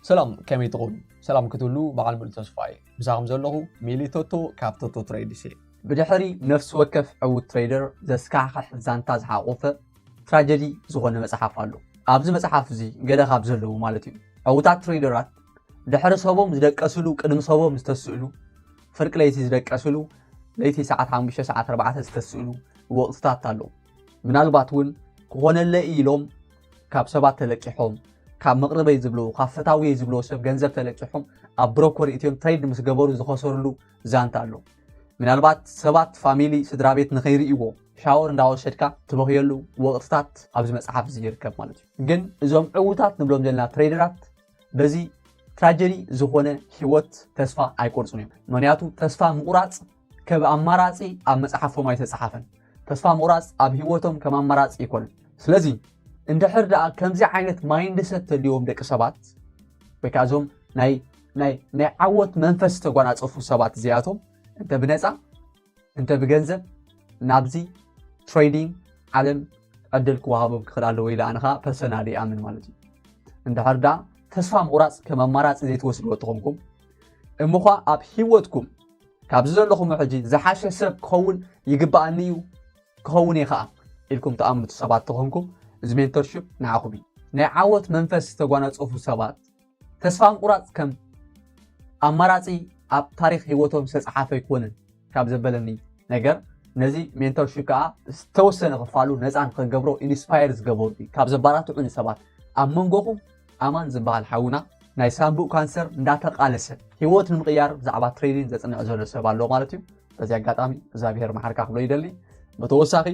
ሰላም፣ ከመይ ትኾኑ? ሰላም ክትብሉ በዓል ሙሉእ ተስፋ እየ። ምሳኹም ዘለኹ ሚሊ ቶቶ ካብ ቶቶ ትሬድስ እየ። ብድሕሪ ነፍሲ ወከፍ ዕዉት ትሬደር ዘስካሕክሕ ዛንታ ዝሓቖፈ ትራጀዲ ዝኾነ መጽሓፍ ኣሎ። ኣብዚ መጽሓፍ እዚ ገለ ካብ ዘለዉ ማለት እዩ። ዕዉታት ትሬደራት ድሕሪ ሰቦም ዝደቀስሉ፣ ቅድሚ ሰቦም ዝተስእሉ፣ ፍርቂ ለይቲ ዝደቀስሉ፣ ለይቲ ሰዓት ሓሙሽተ ሰዓት ኣርባዕተ ዝተስእሉ ወቕትታት ኣሎ። ምናልባት እውን ክኾነለይ ኢሎም ካብ ሰባት ተለቂሖም፣ ካብ መቕርበይ ዝብሎ፣ ካብ ፈታውየይ ዝብሎ ሰብ ገንዘብ ተለቂሖም ኣብ ብሮኮር እትዮም ትሬድ ምስ ገበሩ ዝኸሰርሉ ዛንታ ኣሎ። ምናልባት ሰባት፣ ፋሚሊ፣ ስድራ ቤት ንኸይርእይዎ ሻወር እንዳወሰድካ ትበኽየሉ ወቕትታት ኣብዚ መጽሓፍ እዚ ይርከብ ማለት እዩ። ግን እዞም ዕዉታት ንብሎም ዘለና ትሬደራት በዚ ትራጀዲ ዝኾነ ህይወት ተስፋ ኣይቆርጹን እዮም። ምኽንያቱ ተስፋ ምቑራጽ ከም ኣማራጺ ኣብ መጽሓፎም ኣይተጻሓፈን። ተስፋ ምቑራጽ ኣብ ህይወቶም ከም ኣማራጺ ኣይኮነን። ስለዚ እንድሕር ደኣ ከምዚ ዓይነት ማይንድሰት ተልዎም ደቂ ሰባት ወይ ከዓ እዞም ናይ ናይ ናይ ዓወት መንፈስ ዝተጓናጸፉ ሰባት እዚኣቶም እንተ ብነጻ እንተ ብገንዘብ ናብዚ ትሬዲንግ ዓለም ዕድል ክወሃቦም ክኽእል ኣለዎ ኢለ ኣነ ኸዓ ፐርሰናሊ ይኣምን ማለት እዩ። እንድሕር ደኣ ተስፋ ምቑራጽ ከም ኣማራጺ ዘይትወስድዎ ተኾንኩም እሞ ኸዓ ኣብ ህይወትኩም ካብዚ ዘለኹም ሕጂ ዝሓሸ ሰብ ክኸውን ይግብኣኒ እዩ ክኸውን እየ ኸዓ ኢልኩም ትኣምኑ ሰባት ተኾንኩም እዚ ሜንቶርሺፕ ንዓኹም እዩ። ናይ ዓወት መንፈስ ዝተጓናጸፉ ሰባት ተስፋ ምቑራጽ ከም ኣማራጺ ኣብ ታሪኽ ህይወቶም ዝተጻሓፈ ኣይኮነን ካብ ዘበለኒ ነገር ነዚ ሜንቶርሺፕ ከኣ ዝተወሰነ ክፋሉ ነጻ ንኽገብሮ ኢንስፓየር ዝገበሩ እዩ። ካብ ዘባራትዑኒ ሰባት ኣብ መንጎኹም ኣማን ዝበሃል ሓውና ናይ ሳንቡእ ካንሰር እንዳተቓለሰ ህይወት ንምቕያር ብዛዕባ ትሬዲንግ ዘጽንዕ ዘሎ ሰብ ኣሎ ማለት እዩ። በዚ ኣጋጣሚ እግዚኣብሔር መሓርካ ክብሎ ይደሊ። ብተወሳኺ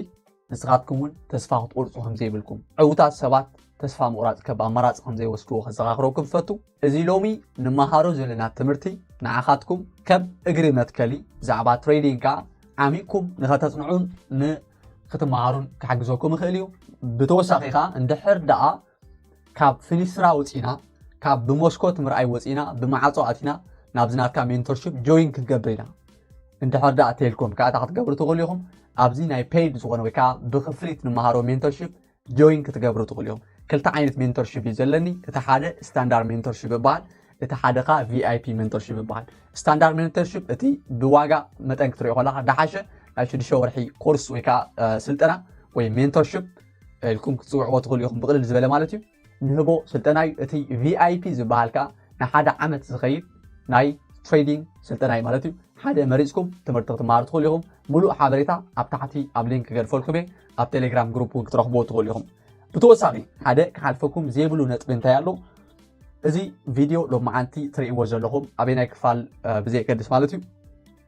ንስኻትኩም እውን ተስፋ ክትቆርጹ ከም ዘይብልኩም፣ ዕዉታት ሰባት ተስፋ ምቑራጽ ከም ኣማራጺ ከም ዘይወስድዎ ከዘኻኽረኩም እፈቱ። እዚ ሎሚ ንመሃሮ ዘለና ትምህርቲ ንዓኻትኩም ከም እግሪ መትከሊ ብዛዕባ ትሬዲንግ ከኣ ዓሚቕኩም ንኸተጽንዑን ንክትመሃሩን ክሕግዘኩም ይኽእል እዩ። ብተወሳኺ ከኣ እንድሕር ደኣ ካብ ፊኒስትራ ወጺና፣ ካብ ብመስኮት ምርኣይ ወጺና፣ ብማዕጾ ኣቲና ናብዚ ናትካ ሜንቶርሺፕ ጆይን ክንገብር ኢና። እንድሕር ደኣ ተልኩም ከኣ እንታይ ክትገብሩ ትኽእሉ ኢኹም? ኣብዚ ናይ ፔይድ ዝኾነ ወይ ከኣ ብክፍሊት ንመሃሮ ሜንቶርሺፕ ጆይን ክትገብሩ ትኽእሉ ኢኹም። ክልተ ዓይነት ሜንቶርሺፕ እዩ ዘለኒ። እቲ ሓደ ስታንዳርድ ሜንቶርሺፕ ይበሃል፣ እቲ ሓደ ከኣ ቪኣይፒ ሜንቶርሺፕ ይበሃል። ስታንዳርድ ሜንቶርሺፕ እቲ ብዋጋ መጠን ክትሪኦ ከለኻ ዝሓሸ ናይ ሽዱሽተ ወርሒ ኮርስ ወይ ከኣ፣ እ፣ ስልጠና ወይ ሜንቶርሺፕ ኢልኩም ክትጽውዕዎ ትኽእሉ ኢኹም፣ ብቕልል ዝበለ ማለት እዩ። ንህቦ ስልጠና እዩ። እቲ ቪኣይፒ ዝበሃል ከኣ ንሓደ ዓመት ዝኸይድ ናይ ትሬዲንግ ስልጠና እዩ ማለት እዩ። ሓደ መሪጽኩም ትምህርቲ ክትመሃሩ ትኽእሉ ኢኹም። ሙሉእ ሓበሬታ ኣብ ታሕቲ ኣብ ሊንክ ክገድፈልኩም እየ። ኣብ ቴሌግራም ግሩፕ እውን ክትረኽብዎ ትኽእሉ ኢኹም። ብተወሳኺ ሓደ ክሓልፈኩም ዘይብሉ ነጥቢ እንታይ ኣሎ? እዚ ቪድዮ ሎማዓንቲ ትርእይዎ ዘለኹም ኣበየናይ ክፋል፣ እ፣ ብዘየገድስ ማለት እዩ።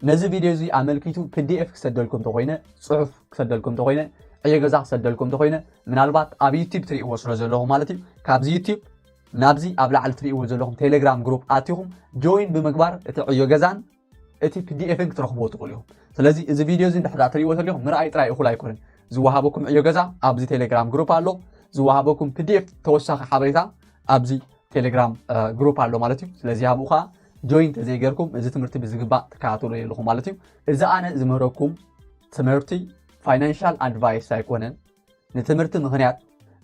ነዚ ቪድዮ እዚ ኣመልኪቱ ፒዲኤፍ ክሰደልኩም እንተኾይነ፣ ጽሑፍ ክሰደልኩም እንተኾይነ፣ ዕዮ ገዛ ክሰደልኩም እንተኾይነ፣ ምናልባት ኣብ ዩቲዩብ ትርእይዎ ስለ ዘለኹም ማለት እዩ። ካብዚ ዩቲዩብ ናብዚ ኣብ ላዕሊ ትርእይዎ ዘለኹም ቴሌግራም ግሩፕ ኣቲኹም ጆይን ብምግባር እቲ ዕዮ ገዛን እቲ ፒዲኤፍን ክትረኽብዎ ትኽእሉ ኢኹም። ስለዚ እዚ ቪድዮ እዚ እንድሕር ደኣ ትርእይዎ ተሊኹም ምርኣይ ጥራይ እኹል ኣይኮነን። ዝወሃበኩም ዕዮ ገዛ ኣብዚ ቴሌግራም ግሩፕ ኣሎ። ዝወሃበኩም ፒዲኤፍ ተወሳኺ ሓበሬታ ኣብዚ ቴሌግራም፣ እ፣ ግሩፕ ኣሎ ማለት እዩ። ስለዚ ኣብኡ ኸኣ ጆይን ተዘይገርኩም እዚ ትምህርቲ ብዝግባእ ትከታተሉ የለኹም ማለት እዩ። እዚ ኣነ ዝምህረኩም ትምህርቲ ፋይናንሻል ኣድቫይስ ኣይኮነን። ንትምህርቲ ምኽንያት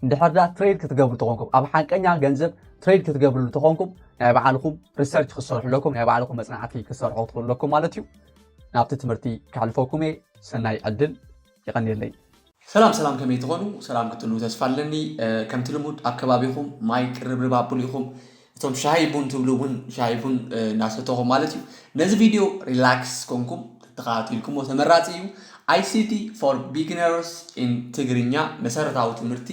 እንድሕር ደኣ ትሬድ ክትገብሩ ተኾንኩም፣ ኣብ ሓቀኛ ገንዘብ ትሬድ ክትገብርሉ ተኾንኩም ናይ ባዕልኹም ሪሰርች ክትሰርሑ ኣለኩም፣ ናይ ባዕልኹም መጽናዕቲ ክትሰርሑ ትኽእሉ ኣለኩም ማለት እዩ። ናብቲ ትምህርቲ ከሕልፈኩም እየ። ሰናይ ዕድል። የቐንየለይ። ሰላም ሰላም፣ ከመይ ትኾኑ? ሰላም ክትህልዉ ተስፋ ኣለኒ። እ፣ ከምቲ ልሙድ ኣብ ከባቢኹም ማይ ቅርብርብ ኣብሉ ኢኹም። እቶም ሻሂ ቡን ትብሉ እውን ሻሂ ቡን፣ እ፣ እናሰተኹም ማለት እዩ። ነዚ ቪድዮ ሪላክስ ኮንኩም ተተኸታቲልኩሞ ተመራጺ እዩ። ኣይሲቲ for beginners in ትግርኛ፣ መሰረታዊ ትምህርቲ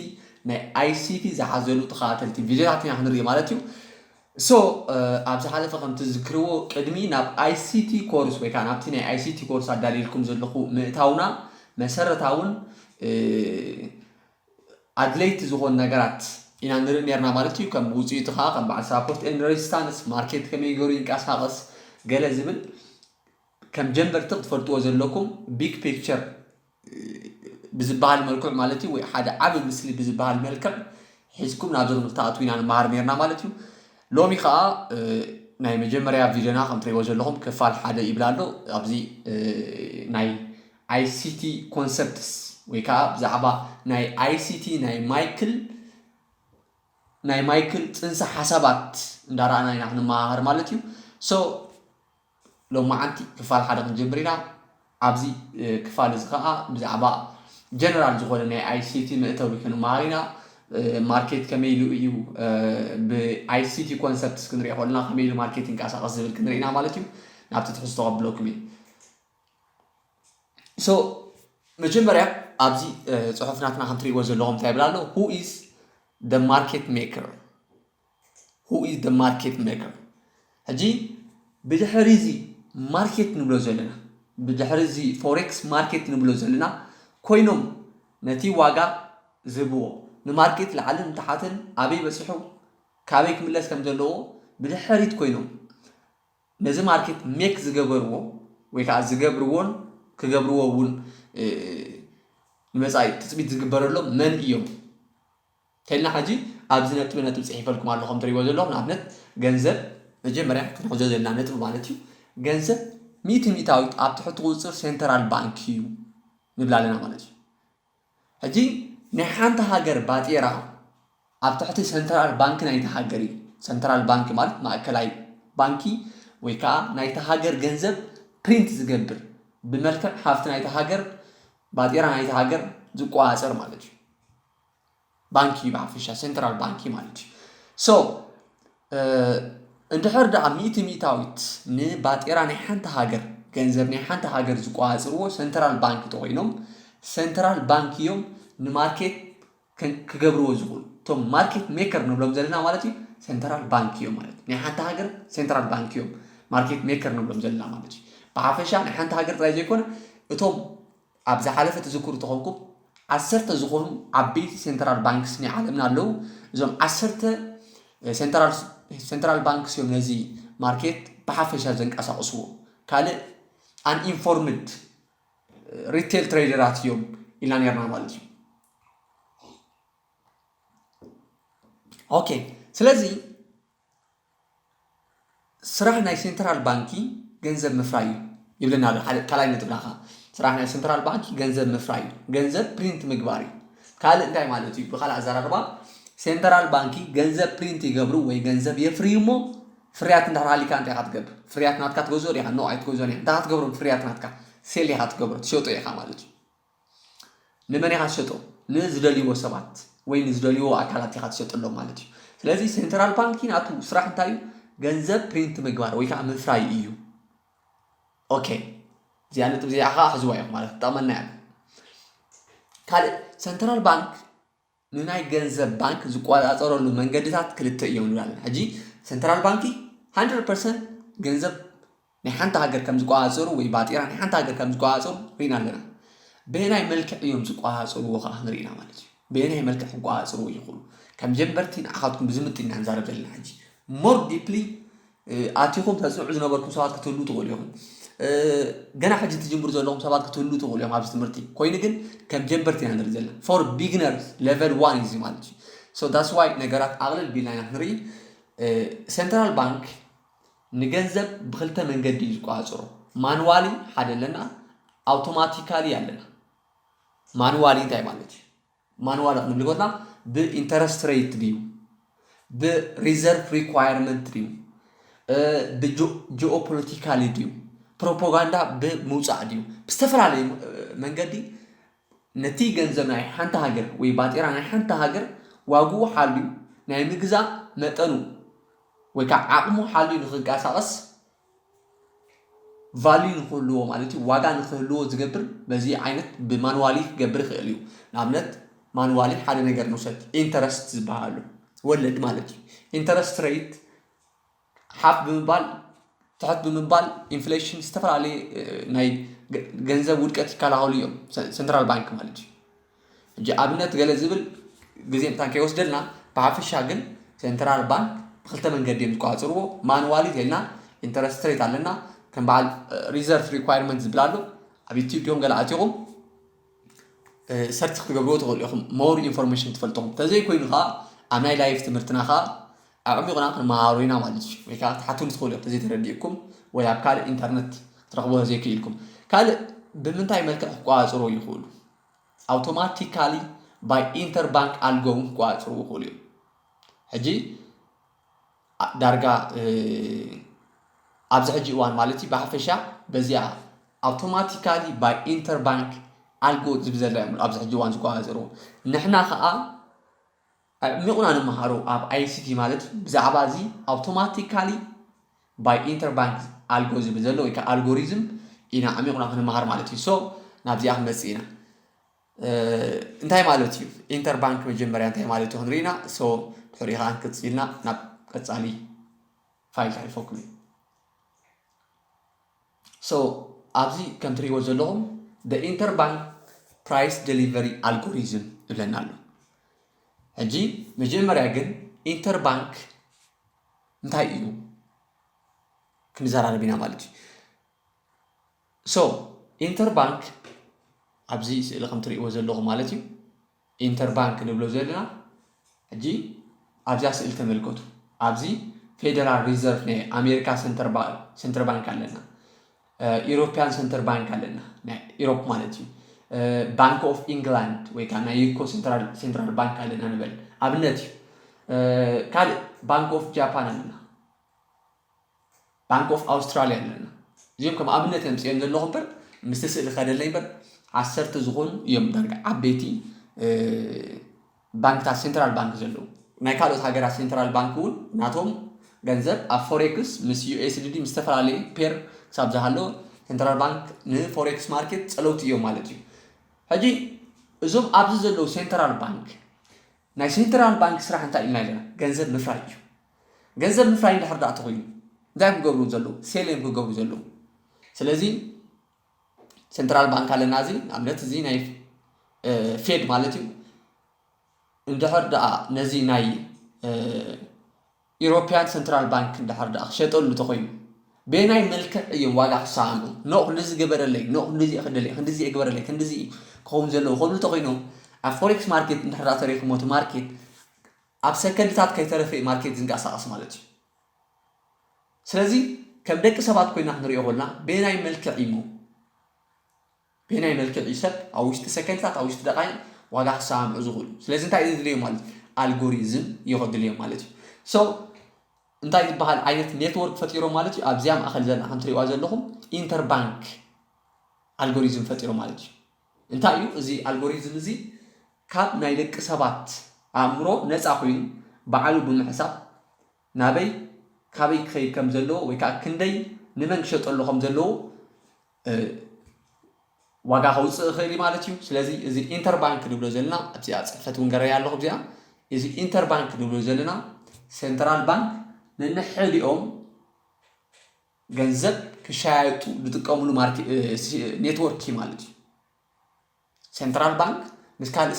ናይ ኣይሲቲ ዝሓዘሉ ተኸታተልቲ ቪድዮታት ኢና ክንርኢ ማለት እዩ። ሶ፣ እ፣ ኣብ ዝሓለፈ ከም ትዝክርዎ ቅድሚ ናብ ኣይሲቲ ኮርስ ወይ ከዓ ናብቲ ናይ ኣይሲቲ ኮርስ ኣዳልየልኩም ዘለኹ ምእታውና መሰረታውን፣ እ፣ ኣድለይቲ ዝኾኑ ነገራት ኢና ንርኢ ነርና ማለት እዩ። ከም ውፅኢቱ ከዓ ከም በዓል ሳፖርት ኤንድ ሬዚስታንስ፣ ማርኬት ከመይ ገይሩ ይንቀሳቐስ፣ ገለ ዝብል ከም ጀመርቲ ክትፈልጥዎ ዘለኩም ቢግ ፒክቸር ብዝበሃል መልክዕ ማለት እዩ፣ ወይ ሓደ ዓቢ ምስሊ ብዝበሃል መልክዕ ሒዝኩም ናብዚ ክንክትኣትዉ ኢና ንመሃር ነርና ማለት እዩ። ሎሚ ከዓ፣ እ፣ ናይ መጀመርያ ቪድዮና ከም ትርእይዎ ዘለኹም ክፋል ሓደ ይብል ኣሎ። ኣብዚ፣ እ፣ ናይ ኣይሲቲ ኮንሰፕትስ ወይ ከዓ ብዛዕባ ናይ ኣይሲቲ ናይ ማይክል ናይ ማይክል ፅንሰ ሓሳባት እንዳረኣና ኢና ክንመሃር ማለት እዩ። So ሎማዓንቲ ክፋል ሓደ ክንጀምር ኢና። ኣብዚ ክፋል እዚ ከዓ ብዛዕባ ጀነራል ዝኾነ ናይ ICT መእተዊ ክንመሃር ኢና። ማርኬት ከመይ ኢሉ እዩ ብ ICT concepts ክንሪኦ ከለና ከመይ ኢሉ ማርኬት ይንቀሳቐስ ዝብል ክንርኢ ኢና ማለት እዩ። ናብቲ ትሕዝቶ ከብለኩም እየ። So መጀመርያ ኣብዚ ፅሑፍ ናትና ከም ትሪእዎ ዘለኹም እንታይ ይብል ኣሎ? Who is the market maker? Who is the market maker? ሕጂ ብድሕሪ እዚ ማርኬት ንብሎ ዘለና ብድሕሪ እዚ ፎሬክስ ማርኬት ንብሎ ዘለና ኮይኖም ነቲ ዋጋ ዝህብዎ ንማርኬት ላዕልን ታሕትን ኣበይ በፂሑ ካበይ ክምለስ ከም ዘለዎ ብድሕሪት ኮይኖም ነዚ ማርኬት ሜክ ዝገበርዎ ወይ ከዓ ዝገብርዎን ክገብርዎ እውን ንመፃኢ ትፅቢት ዝግበረሎም መን እዮም ተልና ሕጂ ኣብዚ ነጥቢ ነጥቢ ፅሒፈልኩም ኣለኹም ትሪእዎ ዘለኹም ንኣብነት ገንዘብ መጀመርያ ክንሕዞ ዘለና ነጥቢ ማለት እዩ። ገንዘብ ሚእቲ ሚእታዊት ኣብ ትሕቲ ቁፅፅር ሴንትራል ባንክ እዩ ንብላ ኣለና ማለት እዩ። ሕጂ ናይ ሓንቲ ሃገር ባጤራ ኣብ ትሕቲ ሰንትራል ባንክ ናይቲ ሃገር እዩ። ሰንትራል ባንክ ማለት ማእከላይ ባንኪ ወይ ከዓ ናይቲ ሃገር ገንዘብ ፕሪንት ዝገብር ብመልክዕ ሃፍቲ ናይቲ ሃገር ባጤራ ናይቲ ሃገር ዝቆፃፀር ማለት እዩ። ባንኪ እዩ ብሓፈሻ ሴንትራል ባንኪ ማለት እዩ። So እንድሕር ደኣ ሚእቲ ሚእታዊት ንባጤራ ናይ ሓንቲ ሃገር ገንዘብ ናይ ሓንቲ ሃገር ዝቆፃፅርዎ ሰንትራል ባንክ ተኮይኖም ሰንትራል ባንክ እዮም ንማርኬት ክገብርዎ ዝኽእሉ እቶም ማርኬት ሜከር ንብሎም ዘለና ማለት እዩ። ሰንትራል ባንክ እዮም ማለት ናይ ሓንቲ ሃገር ሴንትራል ባንክ እዮም ማርኬት ሜከር ንብሎም ዘለና ማለት እዩ። ብሓፈሻ ናይ ሓንቲ ሃገር ጥራይ ዘይኮነ እቶም ኣብ ዝሓለፈ ትዝክሩ ተኾንኩም ዓሰርተ ዝኾኑ ዓበይቲ ሴንትራል ባንክስ ናይ ዓለምና ኣለዉ። እዞም ዓሰርተ ሴንትራል ባንክስ እዮም ነዚ ማርኬት ብሓፈሻ ዘንቀሳቕስዎ። ካልእ ኣንኢንፎርምድ ሪቴል ትሬደራት እዮም ኢልና ነርና ማለት እዩ። ኦኬ ስለዚ ስራሕ ናይ ሴንትራል ባንኪ ገንዘብ ምፍራይ እዩ ይብለና ኣሎ። ሓደ ካልኣይ ነጥብና ከዓ ስራሕ ናይ ሴንትራል ባንኪ ገንዘብ ምፍራይ እዩ፣ ገንዘብ ፕሪንት ምግባር እዩ። ካልእ እንታይ ማለት እዩ? ብካልእ ኣዘራርባ ሴንትራል ባንኪ ገንዘብ ፕሪንት ይገብሩ ወይ ገንዘብ የፍርዩ እሞ ፍርያት እንድሕር ሃሊካ እንታይ ኢኻ ትገብር? ፍርያት ናትካ ትገዝኦ ዲኻ? ኖ ኣይትገዝኦን ኢኻ። እንታይ ኢኻ ትገብሮ? ፍርያት ናትካ ሴል ኢኻ ትገብሮ፣ ትሸጦ ኢኻ ማለት እዩ። ንመን ኢኻ ትሸጦ? ንዝደልይዎ ሰባት ወይ ንዝደልይዎ ኣካላት ኢኻ ትሸጠሎም ማለት እዩ። ስለዚ ሴንትራል ባንኪ ናቱ ስራሕ እንታይ እዩ? ገንዘብ ፕሪንት ምግባር ወይ ከዓ ምፍራይ እዩ። ኦኬ እዚኣ ነጥብ እዚኣ ከዓ ሕዝዋ ኢኹም ማለት ትጠቕመና እያ። ካልእ ሰንትራል ባንክ ንናይ ገንዘብ ባንክ ዝቆፃፀረሉ መንገድታት ክልተ እዮም ንብል ኣለና። ሕጂ ሰንትራል ባንኪ ሃንድረድ ፐርሰንት ገንዘብ ናይ ሓንቲ ሃገር ከም ዝቆፃፀሩ ወይ ባጤራ ናይ ሓንቲ ሃገር ከም ዝቆፃፀሩ ርኢና ኣለና። በየናይ መልክዕ እዮም ዝቆፃፀርዎ ከዓ ክንርኢ ኢና ማለት እዩ። በየናይ መልክዕ ክቆፃፀርዎ ይኽእሉ ከም ጀንበርቲ ንዓኻትኩም ብዝምጥን ኢና ንዛረብ ዘለና። ሕጂ ሞር ዲፕሊ ኣቲኹም ተፅንዑ ዝነበርኩም ሰባት ክትህሉ ትኽእሉ ኢኹም። ገና ሕጂ ትጅምሩ ዘለኹም ሰባት ክትህሉ ትኽእሉ እዮም ኣብዚ ትምህርቲ። ኮይኑ ግን ከም ጀንበርቲ ኢና ንርኢ ዘለና። ፎር ቢግነርስ ሌቨል ዋን እዩ እዚ ማለት እዩ። So that's why ነገራት ኣቕልል ቢልና ኢና ክንርኢ። ሴንትራል ባንክ ንገንዘብ ብክልተ መንገዲ እዩ ዝቆፃፀሮ። ማንዋሊ ሓደ ኣለና፣ ኣውቶማቲካሊ ኣለና። ማንዋሊ እንታይ ማለት እዩ? ማንዋሊ ክንብል ከለና ብኢንተረስት ሬት ድዩ ብሪዘርቭ ሪኳየርመንት ድዩ ብጂኦፖለቲካሊ ድዩ ፕሮፓጋንዳ ብምውፃእ ድዩ ብዝተፈላለዩ መንገዲ ነቲ ገንዘብ ናይ ሓንቲ ሃገር ወይ ባጤራ ናይ ሓንቲ ሃገር ዋግኡ ሓልዩ ናይ ምግዛእ መጠኑ ወይ ከዓ ዓቕሙ ሓልዩ ንክንቀሳቐስ ቫልዩ ንክህልዎ ማለት እዩ ዋጋ ንክህልዎ ዝገብር በዚ ዓይነት ብማንዋሊ ክገብር ይኽእል እዩ። ንኣብነት ማንዋሊ ሓደ ነገር ንውሰድ ኢንተረስት ዝበሃሉ ወለድ ማለት እዩ። ኢንተረስት ሬት ሓፍ ብምባል ትሕት ብምባል ኢንፍሌሽን ዝተፈላለየ ናይ ገንዘብ ውድቀት ይከላኸሉ እዮም። ሰንትራል ባንክ ማለት እዩ። ሕጂ ኣብነት ገለ ዝብል ግዜ ምታን ከይወስደልና ብሓፈሻ ግን ሴንትራል ባንክ ብክልተ መንገዲ እዮም ዝቆፃፅርዎ። ማንዋሊ ተልና ኢንተረስት ሬት ኣለና ከም በዓል ሪዘርቭ ሪኳርመንት ዝብል ኣሎ። ኣብ ዩቲብ ዲኹም ገለ ኣቲኹም ሰርች ክትገብርዎ ትኽእሉ ኢኹም። ሞር ኢንፎርሜሽን ትፈልጥኹም ተዘይኮይኑ ከዓ ኣብ ናይ ላይፍ ትምህርትና ከዓ ኣዕሚቑና ክንመሃሮ ኢና ማለት እዩ። ወይ ከዓ ክትሓትሉ ትኽእሉ ኢኹም ተዘይተረዲእኩም ወይ ኣብ ካልእ ኢንተርነት ክትረኽቦ ተዘይክኢልኩም ካልእ ብምንታይ መልክዕ ክቆፃፅርዎ ይኽእሉ? ኣውቶማቲካሊ ባይ ኢንተርባንክ ኣልጎ እውን ክቆፃፅርዎ ይኽእሉ እዮም። ሕጂ ዳርጋ ኣብዚ ሕጂ እዋን ማለት እዩ ብሓፈሻ በዚኣ ኣውቶማቲካሊ ባይ ኢንተርባንክ ኣልጎ ዝብል ዘላ እዮም ኣብዚ ሕጂ እዋን ዝጓዘሩ። ንሕና ከዓ ኣዕሚቑና ንምሃሮ ኣብ ኣይሲቲ ማለት ብዛዕባ እዚ ኣውቶማቲካሊ ባይ ኢንተርባንክ ኣልጎ ዝብል ዘሎ ወይ ከዓ ኣልጎሪዝም ኢና ኣዕሚቑና ክንመሃር ማለት እዩ። ሶ ናብዚኣ ክንመፅእ ኢና። እንታይ ማለት እዩ ኢንተርባንክ መጀመርያ እንታይ ማለት እዩ ክንርኢና። ሶ ድሕሪኡ ከዓ ክንቅፅልና ናብ ቀፃሊ ፋይል ከሕልፈኩም እዩ። ሶ ኣብዚ ከም ትሪእዎ ዘለኹም the interbank price delivery algorithm ይብለና ኣሎ። ሕጂ መጀመርያ ግን ኢንተርባንክ እንታይ እዩ ክንዘራረብ ኢና ማለት እዩ። ሶ ኢንተርባንክ ኣብዚ ስእሊ ከም ትሪእዎ ዘለኹም ማለት እዩ። ኢንተርባንክ ንብሎ ዘለና ሕጂ ኣብዚኣ ስእሊ ተመልከቱ። ኣብዚ ፌደራል ሪዘርቭ ናይ ኣሜሪካ ሰንተር ባንክ ኣለና። ኢሮፒያን ሰንተር ባንክ ኣለና፣ ናይ ኢሮፕ ማለት እዩ። ባንክ ኦፍ ኢንግላንድ ወይ ከዓ ናይ ዩኮ ሰንትራል ባንክ ኣለና ንበል ኣብነት እዩ። ካልእ ባንክ ኦፍ ጃፓን ኣለና፣ ባንክ ኦፍ ኣውስትራሊያ ኣለና። እዚኦም ከም ኣብነት እዮም ፅኦም ዘለኹ እምበር ምስቲ ስእሊ ከደለይ እምበር ዓሰርተ ዝኾኑ እዮም ዳርጋ ዓበይቲ ባንክታት ሴንትራል ባንክ ዘለዉ። ናይ ካልኦት ሃገራት ሴንትራል ባንክ እውን ናቶም ገንዘብ ኣብ ፎሬክስ ምስ ዩኤስዲዲ ምስ ዝተፈላለየ ፔር ክሳብ ዝሃለወ ሴንትራል ባንክ ንፎሬክስ ማርኬት ፀለውቲ እዮም ማለት እዩ። ሕጂ እዞም ኣብዚ ዘለዉ ሴንትራል ባንክ ናይ ሴንትራል ባንክ ስራሕ እንታይ ኢልና ኣለና? ገንዘብ ምፍራይ እዩ። ገንዘብ ምፍራይ እንድሕር ደኣ ተኾይኑ እንታይ ክገብሩ ዘለዉ? ሴል እዮም ክገብሩ ዘለዉ። ስለዚ ሴንትራል ባንክ ኣለና። እዚ ንኣብነት እዚ ናይ ፌድ ማለት እዩ። እንድሕር ደኣ ነዚ ናይ ኢሮፒያን ሰንትራል ባንክ እንድሕር ደኣ ክሸጠሉ ተኾይኑ በየናይ መልክዕ እዮም ዋጋ ክሰማምዑ? ኖ ክንድዚ ገበረለይ፣ ኖ ክንድዚ ክደለይ፣ ክንድዚ የግበረለይ፣ ክንድዚ ክኸውን ዘለዎ ክብሉ ተኾይኖም ኣብ ፎሬክስ ማርኬት እንድሕር ደኣ ተሪኽሞ እቲ ማርኬት ኣብ ሰከንድታት ከይተረፈ እዩ ማርኬት ዝንቀሳቐስ ማለት እዩ። ስለዚ ከም ደቂ ሰባት ኮይና ክንሪኦ ከለና በየናይ መልክዕ እዩ በየናይ መልክዕ እዩ ሰብ ኣብ ውሽጢ ሰከንድታት ኣብ ውሽጢ ደቃይቕ ዋጋ ክሰማምዑ ዝኽእሉ? ስለዚ እንታይ እዩ ዝድልዮም ማለት እዩ? ኣልጎሪዝም እዩ ከድልዮም ማለት እዩ። ሶ እንታይ ዝበሃል ዓይነት ኔትወርክ ፈጢሮም ማለት እዩ? ኣብዚኣ ማእኸል ዘላ ከም ትሪእዋ ዘለኹም ኢንተርባንክ ኣልጎሪዝም ፈጢሮም ማለት እዩ። እንታይ እዩ እዚ ኣልጎሪዝም እዚ? ካብ ናይ ደቂ ሰባት ኣእምሮ ነፃ ኮይኑ ባዕሉ ብምሕሳብ ናበይ ካበይ ክኸይድ ከም ዘለዎ ወይ ከዓ ክንደይ ንመን ክሸጠሉ ከም ዘለዎ ዋጋ ከውፅእ ይኽእል እዩ ማለት እዩ። ስለዚ እዚ ኢንተርባንክ ንብሎ ዘለና ኣብዚኣ ፅሕፈት እውን ገረያ ኣለኹ ኣብዚኣ እዚ ኢንተርባንክ ንብሎ ዘለና ሴንትራል ባንክ ነንሕድኦም ገንዘብ ክሻየጡ ዝጥቀምሉ ኔትወርክ እዩ ማለት እዩ። ሴንትራል ባንክ ምስ ካልእ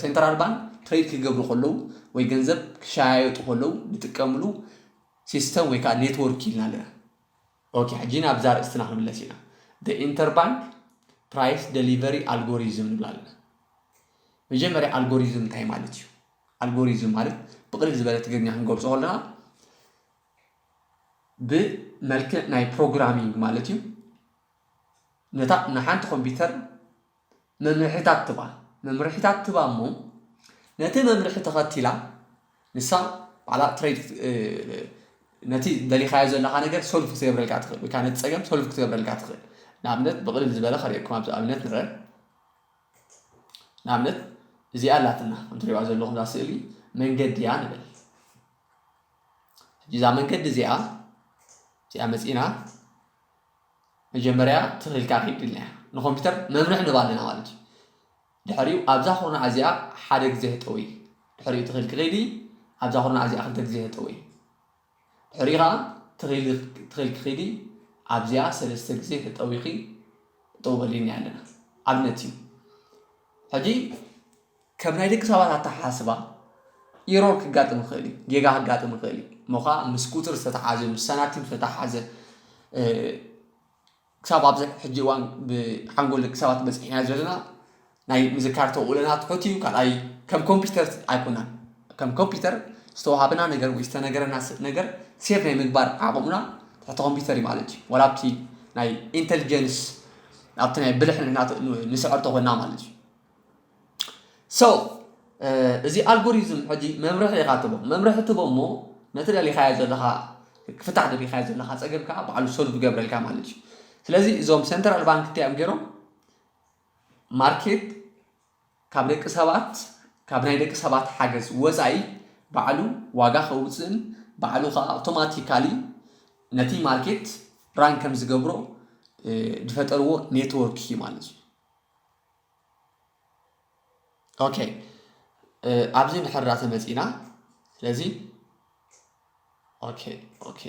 ሴንትራል ባንክ ትሬድ ክገብሩ ከለዉ ወይ ገንዘብ ክሻየጡ ከለዉ ዝጥቀምሉ ሲስተም ወይ ከዓ ኔትወርክ ኢልና ኣለና። ኦኬ፣ ሕጂ ናብዛ ርእስትና ክንምለስ ኢና። ኢንተርባንክ ፕራይስ ደሊቨሪ ኣልጎሪዝም ንብል ኣለና። መጀመርያ ኣልጎሪዝም እንታይ ማለት እዩ? ኣልጎሪዝም ማለት ብቕልል ዝበለ ትግርኛ ክንገልጾ ከለና ብመልክዕ ናይ ፕሮግራሚንግ ማለት እዩ። ነታ ንሓንቲ ኮምፒውተር መምርሒታት ትባ መምርሒታት ትባ እሞ ነቲ መምርሒ ተኸቲላ ንሳ ባዕላ ትሬድ ነቲ ደሊኻዮ ዘለኻ ነገር ሶልቭ ክትገብረልካ ትኽእል ወይ ከዓ ነቲ ፀገም ሶልቭ ክትገብረልካ ትኽእል። ንኣብነት ብቕልል ዝበለ ከርእየኩም ኣብዚ ኣብነት ንረአ። ንኣብነት እዚኣ ኣላትና ከም ትሪእዋ ዘለኹም እዛ ስእሊ መንገዲ እያ ንበል። ሕጂ እዛ መንገዲ እዚኣ እዚኣ መፂና መጀመርያ ትኽልካ ከይድልና እያ ንኮምፒውተር መምርሒ ንባ ኣለና ማለት እዩ። ድሕሪኡ ኣብዛ ኩርናዕ እዚኣ ሓደ ግዜ ህጠዊ ድሕሪኡ ትኽልኪ ከይዲ ኣብዛ ኩርናዕ እዚኣ ክልተ ግዜ ህጠዊ ድሕሪኡ ከዓ ትኽልኪ ከይዲ ኣብዚኣ ሰለስተ ግዜ ህጠዊኺ ጠውበሊኒ ኣለና። ኣብነት እዩ። ሕጂ ከም ናይ ደቂ ሰባት ኣተሓሳስባ ኢሮር ክጋጥም ይኽእል እዩ፣ ጌጋ ክጋጥም ይኽእል እዩ። እሞ ከዓ ምስ ቁፅሪ ዝተተሓዘ ምስ ሳናቲም ዝተተሓዘ ክሳብ ኣብዚ ሕጂ እዋን ብሓንጎል ደቂ ሰባት በፂሕና ዘለና ናይ ምዝካር ተኽእሎና ትሑት እዩ። ካልኣይ ከም ኮምፒውተር ኣይኮናን። ከም ኮምፒውተር ዝተዋሃበና ነገር ወይ ዝተነገረና ነገር ሴቭ ናይ ምግባር ዓቕሙና ትሕቲ ኮምፒውተር እዩ ማለት እዩ። ወላ ኣብቲ ናይ ኢንቴሊጀንስ ኣብቲ ናይ ብልሕ ንስዕር ተኾና ማለት እዩ። ሶ እዚ ኣልጎሪዝም ሕጂ መምርሒ ኢኻ ትቦ መምርሒ ትቦ እሞ ነቲ ደሊኻዮ ዘለኻ ክፍታሕ ደሊኻዮ ዘለኻ ፀገም ከዓ ባዕሉ ሶልቭ ገብረልካ ማለት እዩ። ስለዚ እዞም ሰንትራል ባንክ እንታይ እዮም ገይሮም? ማርኬት ካብ ደቂ ሰባት ካብ ናይ ደቂ ሰባት ሓገዝ ወፃኢ ባዕሉ ዋጋ ከውፅእን ባዕሉ ከዓ ኣውቶማቲካሊ ነቲ ማርኬት ራን ከም ዝገብሮ ዝፈጠርዎ ኔትወርክ እዩ ማለት እዩ። ኦኬ፣ ኣብዚ ንሕራ ተመፂና። ስለዚ ኦኬ ኦኬ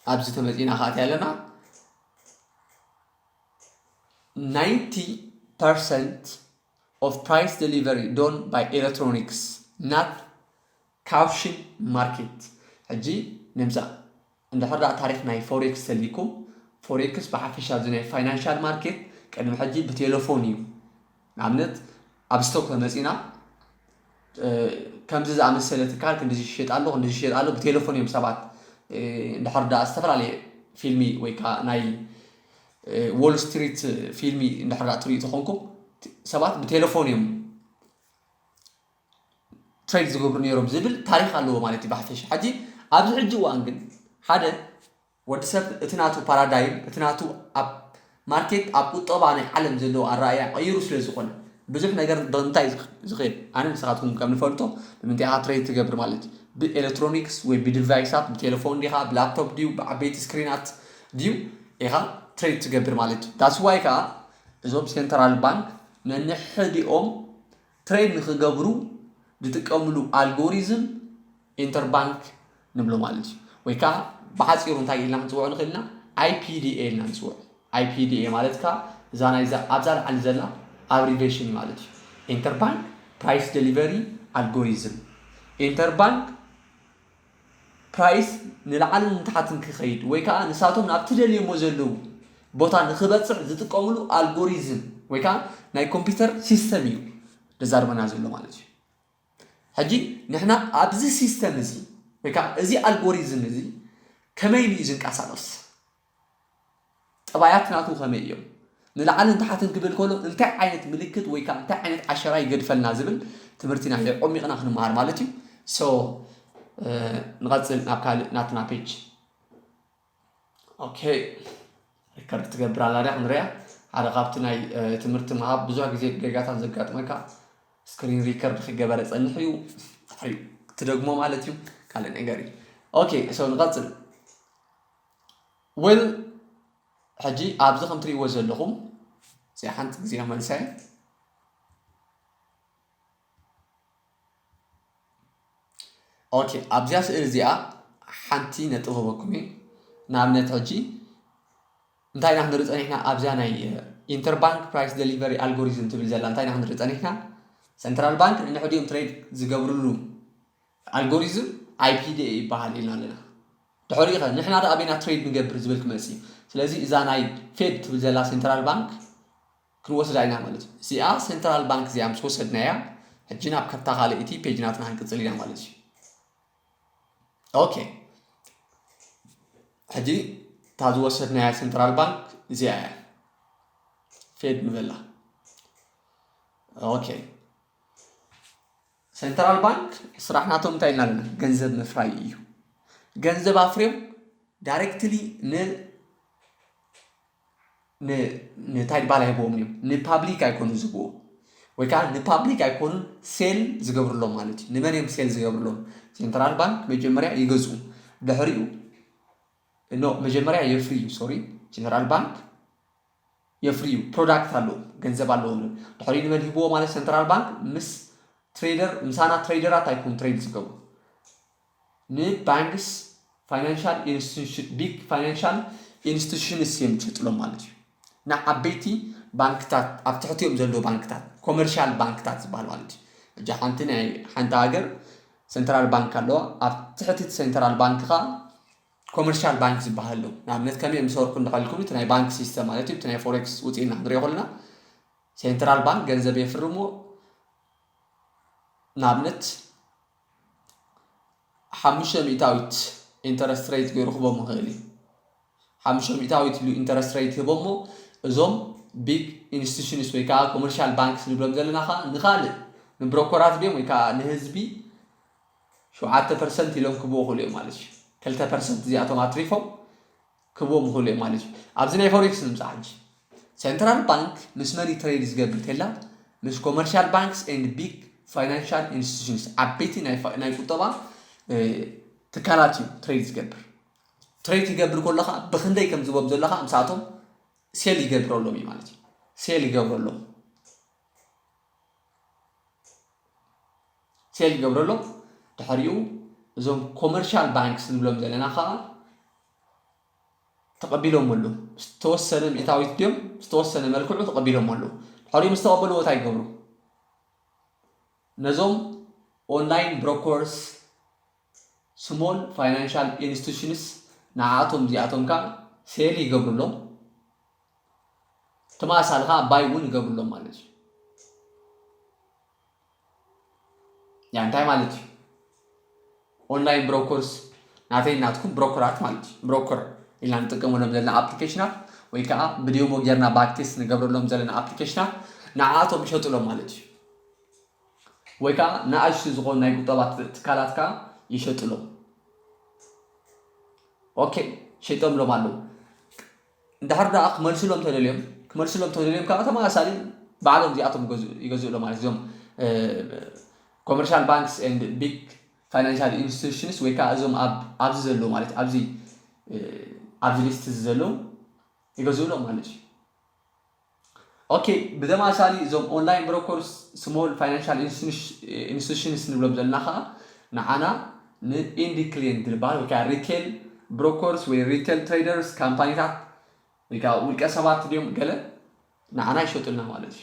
ኣብዚ ተመፂና ከኣት ያለና ninety percent of price delivery done by electronics, not caution market። ሕጂ ንምፃእ እንድሕር ደኣ ታሪክ ናይ ፎሬክስ ተሊኩም፣ ፎሬክስ ብሓፈሻ እዚ ናይ ፋይናንሻል ማርኬት ቅድሚ ሕጂ ብቴሌፎን እዩ። ንኣብነት ኣብ ስቶክ ተመፂና ከምዚ ዝኣመሰለ ትካል ክንዲዚ ይሸጥ ኣሎ ክንዲዚ ይሸጥ ኣሎ ብቴሌፎን እዮም ሰባት እንድሕር ደኣ ዝተፈላለየ ፊልሚ ወይ ከዓ ናይ ዎል ስትሪት ፊልሚ እንድሕር ደኣ ትሪኡ ተኾንኩም ሰባት ብቴሌፎን እዮም ትሬድ ዝገብሩ ነይሮም ዝብል ታሪክ ኣለዎ ማለት እዩ ብሓፈሻ። ሕጂ ኣብዚ ሕጂ እዋን ግን ሓደ ወዲ ሰብ እቲ ናቱ ፓራዳይም እቲ ናቱ ኣብ ማርኬት ኣብ ቁጠባ ናይ ዓለም ዘለዎ ኣረኣያ ቀይሩ ስለ ዝኾነ ብዙሕ ነገር ብምንታይ ዝኽ- ዝኽእል ኣነ ንስኻትኩም ከም ንፈልጦ ንምንታይ ኢኻ ትሬድ ትገብር ማለት እዩ ብኤሌክትሮኒክስ ወይ ብዲቫይሳት ብቴሌፎን ዲኻ ብላፕቶፕ ድዩ ብዓበይቲ ስክሪናት ድዩ ኢኻ ትሬድ ትገብር ማለት እዩ that's why ከዓ እዞም ሴንትራል ባንክ ነንሕዲኦም ትሬድ ንክገብሩ ዝጥቀምሉ ኣልጎሪዝም ኢንተርባንክ ንብሎ ማለት እዩ። ወይ ከዓ ብሓፂሩ እንታይ ኢልና ክንፅውዖ ንኽእል ኢና? ኣይፒዲኤ ኢልና ንፅውዖ። ኣይፒዲኤ ማለት ከዓ እዛ ናይዛ ኣብዛ ላዕሊ ዘላ ኣብሪቬሽን ማለት እዩ። ኢንተርባንክ ፕራይስ ደሊቨሪ ኣልጎሪዝም። ኢንተርባንክ ፕራይስ ንላዕልን ንታሕትን ክኸይድ ወይ ከዓ ንሳቶም ናብ ትደልዮሞ ዘለዉ ቦታ ንክበፅሕ ዝጥቀምሉ ኣልጎሪዝም ወይ ከዓ ናይ ኮምፒውተር ሲስተም እዩ ዘዛርበና ዘሎ ማለት እዩ። ሕጂ ንሕና ኣብዚ ሲስተም እዚ ወይ ከዓ እዚ ኣልጎሪዝም እዚ ከመይ ኢሉ እዩ ዝንቀሳቐስ? ጠባያት ናቱ ከመይ እዮም? ንላዕልን ታሕትን ክብል ከሎ እንታይ ዓይነት ምልክት ወይ ከዓ እንታይ ዓይነት ዓሸራ ይገድፈልና ዝብል ትምህርቲ ኢና ቆሚቕና ክንመሃር ማለት እዩ። So ንቐፅል ናብ ካልእ ናትና ፔጅ። ኦኬ ሪከርድ ትገብር ኣላ ድያ ክንሪኣ። ሓደ ካብቲ ናይ ትምህርቲ ምሃብ ብዙሕ ግዜ ጌጋታት ዘጋጥመካ ስክሪን ሪከርድ ክገበረ ፀንሕ እዩ። ድሕሪኡ ትደግሞ ማለት እዩ። ካልእ ነገር እዩ። ኦኬ so ንቐፅል። ዌል ሕጂ ኣብዚ ከም ትሪእዎ ዘለኹም እዚኣ ሓንቲ ግዜ መልሳ እየ። ኦኬ ኣብዚኣ ስእሊ እዚኣ ሓንቲ ነጥብ ህበኩም እየ። ንኣብነት ሕጂ እንታይ ኢና ክንርኢ ፀኒሕና ኣብዚኣ ናይ ኢንተርባንክ ፕራይስ ደሊቨሪ ኣልጎሪዝም ትብል ዘላ እንታይ ኢና ክንርኢ ፀኒሕና? ሰንትራል ባንክ ንንሕዲኦም ትሬድ ዝገብርሉ ኣልጎሪዝም ኣይፒዲኤ ይበሃል ኢልና ኣለና። ድሕሪኡ ኸ ንሕና ደኣ ኣበይና ትሬድ ንገብር ዝብል ክመፅእ እዩ። ስለዚ እዛ ናይ ፌድ ትብል ዘላ ሴንትራል ባንክ ክንወስዳ ኢና ማለት እዩ። እዚኣ ሴንትራል ባንክ እዚኣ ምስ ወሰድናያ ሕጂ ናብ ከብታ ካልእ እቲ ፔጅ ናትና ክንቅፅል ኢና ማለት እዩ። ኦኬ ሕጂ እታ ዝወሰድናያ ሴንትራል ባንክ እዚኣ እያ። ፌድ ንበላ። ኦኬ ሴንትራል ባንክ ስራሕ ናቶም እንታይ ኢልና ኣለና? ገንዘብ ምፍራይ እዩ። ገንዘብ ኣፍርዮም ዳይሬክትሊ ን ንታይ ባል ኣይቦም እዮም ንፓብሊክ ኣይኮኑ ዝብዎ ወይ ከዓ ንፓብሊክ ኣይኮኑን ሴል ዝገብርሎም ማለት እዩ። ንመን እዮም ሴል ዝገብርሎም? ሴንትራል ባንክ መጀመርያ ይገዝኡ ድሕሪኡ ኖ መጀመርያ የፍርዩ ሶሪ ጀነራል ባንክ የፍርዩ ፕሮዳክት ኣለዎም ገንዘብ ኣለዎም። ድሕሪኡ ንመን ሂብዎ ማለት ሰንትራል ባንክ ምስ ትሬደር ምሳና ትሬደራት ኣይኮኑ ትሬድ ዝገብሩ ንባንክስ ፋይናንሻል ኢንስቲቱሽን ቢግ ፋይናንሻል ኢንስቲቱሽንስ እዮም ዝሸጥሎም ማለት እዩ። ንዓበይቲ ባንክታት ኣብ ትሕቲኦም ዘለዉ ባንክታት ኮመርሻል ባንክታት ዝበሃል ማለት እዩ። እጃ ሓንቲ ናይ ሓንቲ ሃገር ሰንትራል ባንክ ኣለዋ። ኣብ ትሕቲ እቲ ሰንትራል ባንክ ከዓ ኮመርሻል ባንክ ዝበሃል ኣሎ። ንኣብነት ከመይ እዮም ዝሰርሑ እንዳበልኩም እቲ ናይ ባንክ ሲስተም ማለት እዩ። እቲ ናይ ፎሬክስ ውፅኢና ክንሪኦ ከለና ሴንትራል ባንክ ገንዘብ የፍርሞ ንኣብነት ሓሙሽተ ሚእታዊት ኢንተረስት ሬት ገይሩ ክቦም ይኽእል እዩ። ሓሙሽተ ሚእታዊት ኢሉ ኢንተረስት ሬት ይህቦሞ እዞም big institutions ወይ ከዓ commercial banks ንብሎም ዘለና ከዓ ንኻልእ ንብሮኮራት ድዮም ወይ ከዓ ንህዝቢ ሸውዓተ ፐርሰንት ኢሎም ክብዎ ክእሉ እዮም ማለት እዩ። ክልተ ፐርሰንት እዚኣቶም ኣትሪፎም ክብዎም ይኽእሉ እዮም ማለት እዩ። ኣብዚ ናይ ፎሬክስ ንምፃእ ሕጂ central bank ምስ መን እዩ trade ዝገብር ተላ? ምስ commercial banks and big financial institutions፣ ዓበይቲ ናይ ፋ- ናይ ቁጠባ እ፣ ትካላት እዩ trade ዝገብር። Trade ይገብር ከሎ ከዓ ብክንደይ ከም ዝቦም ዘሎ ከዓ ምስኣቶም sell ይገብረሎም እዩ ማለት እዩ። Sell ይገብረሎም sell ይገብረሎም ድሕሪኡ እዞም commercial banks ንብሎም ዘለና ከዓ ተቐቢሎም ኣለዉ። ዝተወሰነ ሚእታዊት ድዮም ዝተወሰነ መልክዑ ተቐቢሎም ኣለዉ። ድሕሪኡ ምስ ተቐበልዎ እንታይ ይገብሩ? ነዞም online brokers፣ small financial institutions ንዓኣቶም እዚኣቶም ከዓ sell ይገብሩሎም። ተመሳሳሊ ከዓ buy እውን ይገብሩሎም ማለት እዩ። ያ እንታይ ማለት እዩ? Online brokers ናተይ ናትኩም ብሮከራት ማለት እዩ። ብሮከር ኢልና ንጥቀመሎም ዘለና ኣፕሊኬሽናት ወይ ከዓ ብዲሞ ጌርና ባክቴስ ንገብረሎም ዘለና ኣፕሊኬሽናት ንዓኣቶም ይሸጡሎም ማለት እዩ። ወይ ከዓ ንኣሽቱ ዝኾኑ ናይ ቁጠባ ት- ትካላት ከዓ ይሸጡሎም። ኦኬ፣ ሸይጦምሎም ኣለዉ። እንድሕር ደኣ ክመልስሎም ተደልዮም ክመልስሎም ተደልዮም ከዓ ተመሳሳሊ ባዕሎም እዚኣቶም ይገዝኡ- ይገዝኡሎም ማለት እዞም commercial banks and big financial institutions ወይ ከዓ እዞም ኣብ ኣብዚ ዘለዉ ማለት ኣብዚ ኣብዚ ሊስት እዚ ዘለዉ ይገዝኡሎም ማለት እዩ። ኦኬ፣ ብተመሳሳሊ እዞም online brokers፣ small financial institutions ንብሎም ዘለና ከዓ ንዓና ን end client ዝበሃል ወይ ከዓ retail brokers ወይ retail traders ካምፓኒታት ወይ ከዓ ውልቀ ሰባት ድዮም ገለ ንዓና ይሸጡልና ማለት እዩ።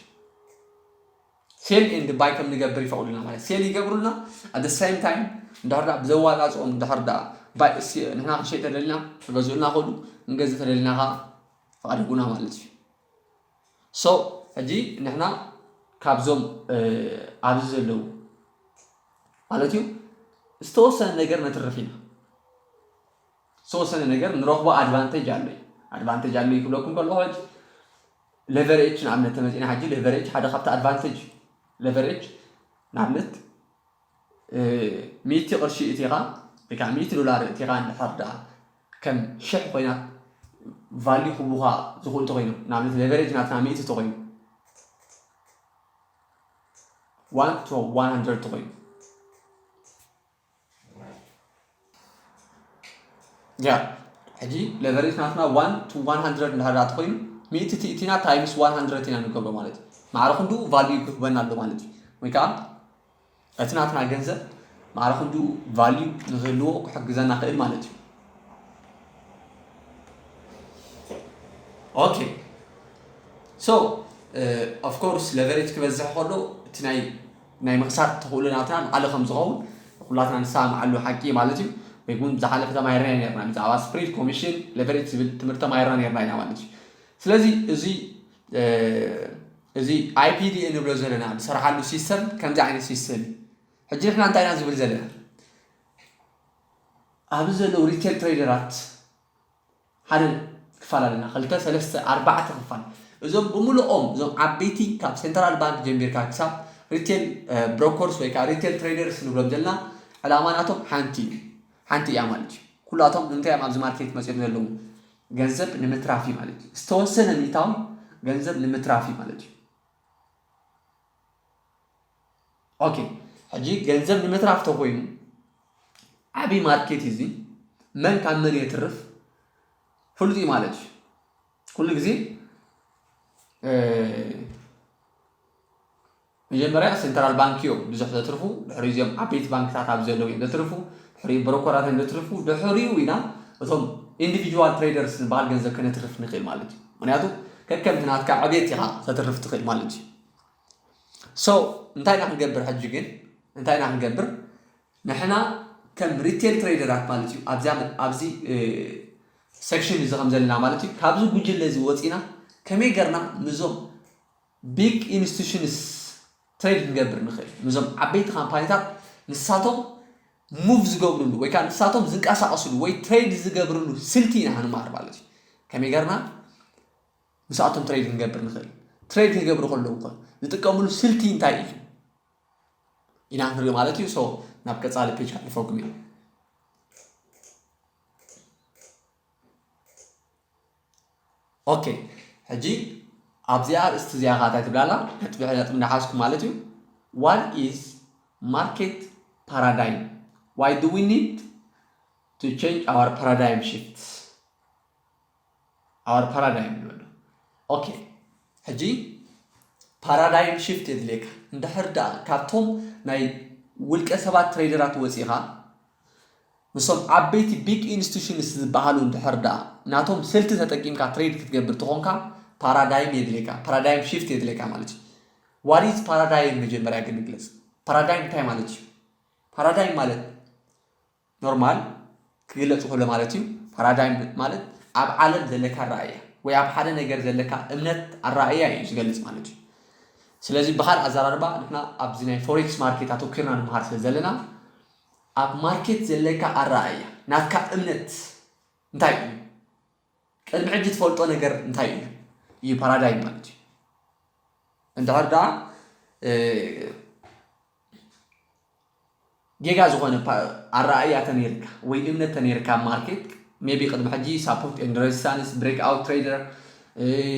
Sell and buy ከም ንገብር ይፈቕዱልና ማለት sell ይገብሩልና። At the same time እንድሕር ደኣ ብዘዋፃፅኦም እንድሕር ደኣ buy ንሕና ክንሸይጥ ተደሊና ክገዝኡልና ከሉ ክንገዝእ ተደሊና ከዓ ፍቓድ ይህቡና ማለት እዩ። So ሕጂ ንሕና ካብዞም ኣብዚ ዘለዉ ማለት እዩ ዝተወሰነ ነገር ነትርፍ ኢና። ዝተወሰነ ነገር ንረኽቦ advantage ኣሎ እዩ። Advantage ኣሎ እዩ ክብለኩም ከለኹ ሕጂ leverage ንኣብነት ተመፂና ሕጂ leverage ሓደ ካብቲ advantage leverage ንኣብነት ሚእቲ ቅርሺ እቲኻ ወይ ከዓ ሚእቲ ዶላር እቲኻ እንድሕር ደኣ ከም ሽሕ ኮይና value ክቡኻ ዝኽእሉ ተኮይኖም ንኣብነት leverage ናትና ሚእቲ ተኮይኑ one to one hundred ተኮይኑ ያ ሕጂ leverage ናትና one to one hundred እንድሕር ተኮይኑ ሚእቲ እቲና times one hundred ኢና ንገብሮ ማለት እዩ። ማዕረ ክንድኡ value ክህበና ኣሎ ማለት እዩ። ወይ ከዓ እቲ ናትና ገንዘብ ማዕረ ክንድኡ value ንክህልዎ ክሕግዘና ክእል ማለት እዩ። Okay, so of course leverage ክበዝሕ ከሎ እቲ ናይ ናይ ምኽሳር ተኽእሎ ናትና ንዓሊ ከም ዝኸውን ኩላትና ንሰማማዓሉ ሓቂ ማለት እዩ። ወይ እውን ዝሓለፈ ተማሂርና ነርና ብዛዕባ spread commission leverage ዝብል ትምህርቲ ተማሂርና ነርና ኢና ማለት እዩ። ስለዚ እዚ እዚ I P D A ንብሎ ዘለና ዝሰርሓሉ system ከምዚ ዓይነት system እዩ። ሕጂ ንሕና እንታይ ኢና ዝብል ዘለና ኣብዚ ዘለዉ retail traders ሓደ ክፋል ኣለና ክልተ ሰለስተ ኣርባዕተ ክፋል እዞም ብምልኦም እዞም ዓበይቲ ካብ central bank ጀሚርካ ክሳብ retail brokers ወይ ከዓ retail traders ንብሎም ዘለና ዕላማ ናቶም ሓንቲ እዩ ሓንቲ እያ ማለት እዩ። ኩላቶም ንምንታይ እዮም ኣብዚ market መፅኦም ዘለዉ? ገንዘብ ንምትራፍ እዩ ማለት እዩ። ዝተወሰነ ሚእታዊ ገንዘብ ንምትራፍ እዩ ማለት እዩ። Okay, ሕጂ ገንዘብ ንምትራፍ ተኮይኑ ዓብይ market እዩ እዚ። መን ካብ መን የትርፍ ፍሉጥ እዩ ማለት እዩ። ኩሉ ግዜ መጀመርያ central bank እዮም ብዙሕ ዘትርፉ፣ ድሕሪ እዚኦም ዓበይቲ ባንክታት ኣብ ዘለዉ እዮም ዘትርፉ፣ ድሕሪ ብሮኮራት እዮም ዘትርፉ፣ ድሕሪኡ ኢና እቶም individual traders ዝበሃል ገንዘብ ከነትርፍ ንኽእል ማለት እዩ። ምክንያቱ ከከምቲ ናትካ ዕቤት ኢኻ ተትርፍ ትኽእል ማለት እዩ። So እንታይ ኢና ክንገብር ሕጂ ግን እንታይ ኢና ክንገብር ንሕና ከም retail traders ማለት እዩ ኣብዚኣ ኣብዚ section እዚ ከም ዘለና ማለት እዩ ካብዚ ጉጅለ እዚ ወፂና ከመይ ገርና ምዞም big institutions trade ክንገብር ንኽእል ምዞም ዓበይቲ ካምፓኒታት ንሳቶም move ዝገብርሉ ወይ ከዓ ንሳቶም ዝንቀሳቀስሉ ወይ trade ዝገብርሉ ስልቲ ኢና ክንመሃር ማለት እዩ ከመይ ገርና ምስኣቶም ትሬድ ክንገብር ንኽእል። ትሬድ ክገብሩ ከለዉ ከ ዝጥቀምሉ ስልቲ እንታይ እዩ ኢና ክንርኢ ማለት እዩ። So ናብ ቀጻሊ ፔጅ ከሕልፈኩም እዩ። ኦኬ፣ ሕጂ ኣብዚኣ ኣርእስቲ እዚኣ ከዓ እንታይ ትብላላ? ነጥቢ ነጥቢ እንዳሓዝኩ ማለት እዩ። What is market paradigm? Why do we need to change our paradigm shift? Our paradigm ንበሎ። ኦኬ፣ ሕጂ ፓራዳይም ሽፍት የድልየካ። እንድሕር ደኣ ካብቶም ናይ ውልቀ ሰባት ትሬደራት ወፂኻ ምስቶም ዓበይቲ ቢግ ኢንስቲቱሽንስ ዝበሃሉ እንድሕር ደኣ ናቶም ስልቲ ተጠቂምካ ትሬድ ክትገብር ተኾንካ ፓራዳይም የድልየካ፣ ፓራዳይም ሽፍት የድልየካ ማለት እዩ። What is paradigm? መጀመርያ ግን ንግለፅ። ፓራዳይም እንታይ ማለት እዩ? ፓራዳይም ማለት ኖርማል ክግለፅ ከሎ ማለት እዩ። ፓራዳይም ማለት ኣብ ዓለም ዘለካ ኣረኣእያ ወይ ኣብ ሓደ ነገር ዘለካ እምነት ኣረኣእያ እዩ ዝገልፅ ማለት እዩ። ስለዚ ብኻልእ ኣዘራርባ ንሕና ኣብዚ ናይ ፎሬክስ ማርኬት ኣተኪርና ንምሃር ስለ ዘለና ኣብ ማርኬት ዘለካ ኣረኣእያ ናትካ እምነት እንታይ እዩ? ቅድሚ ሕጂ ትፈልጦ ነገር እንታይ እዩ? እዩ ፓራዳይም ማለት እዩ። እንድሕር ደኣ ጌጋ ዝኾነ ኣረኣእያ ተነይርካ ወይ እምነት ተነይርካ ኣብ ማርኬት maybe ቅድሚ ሕጂ support and resistance breakout trader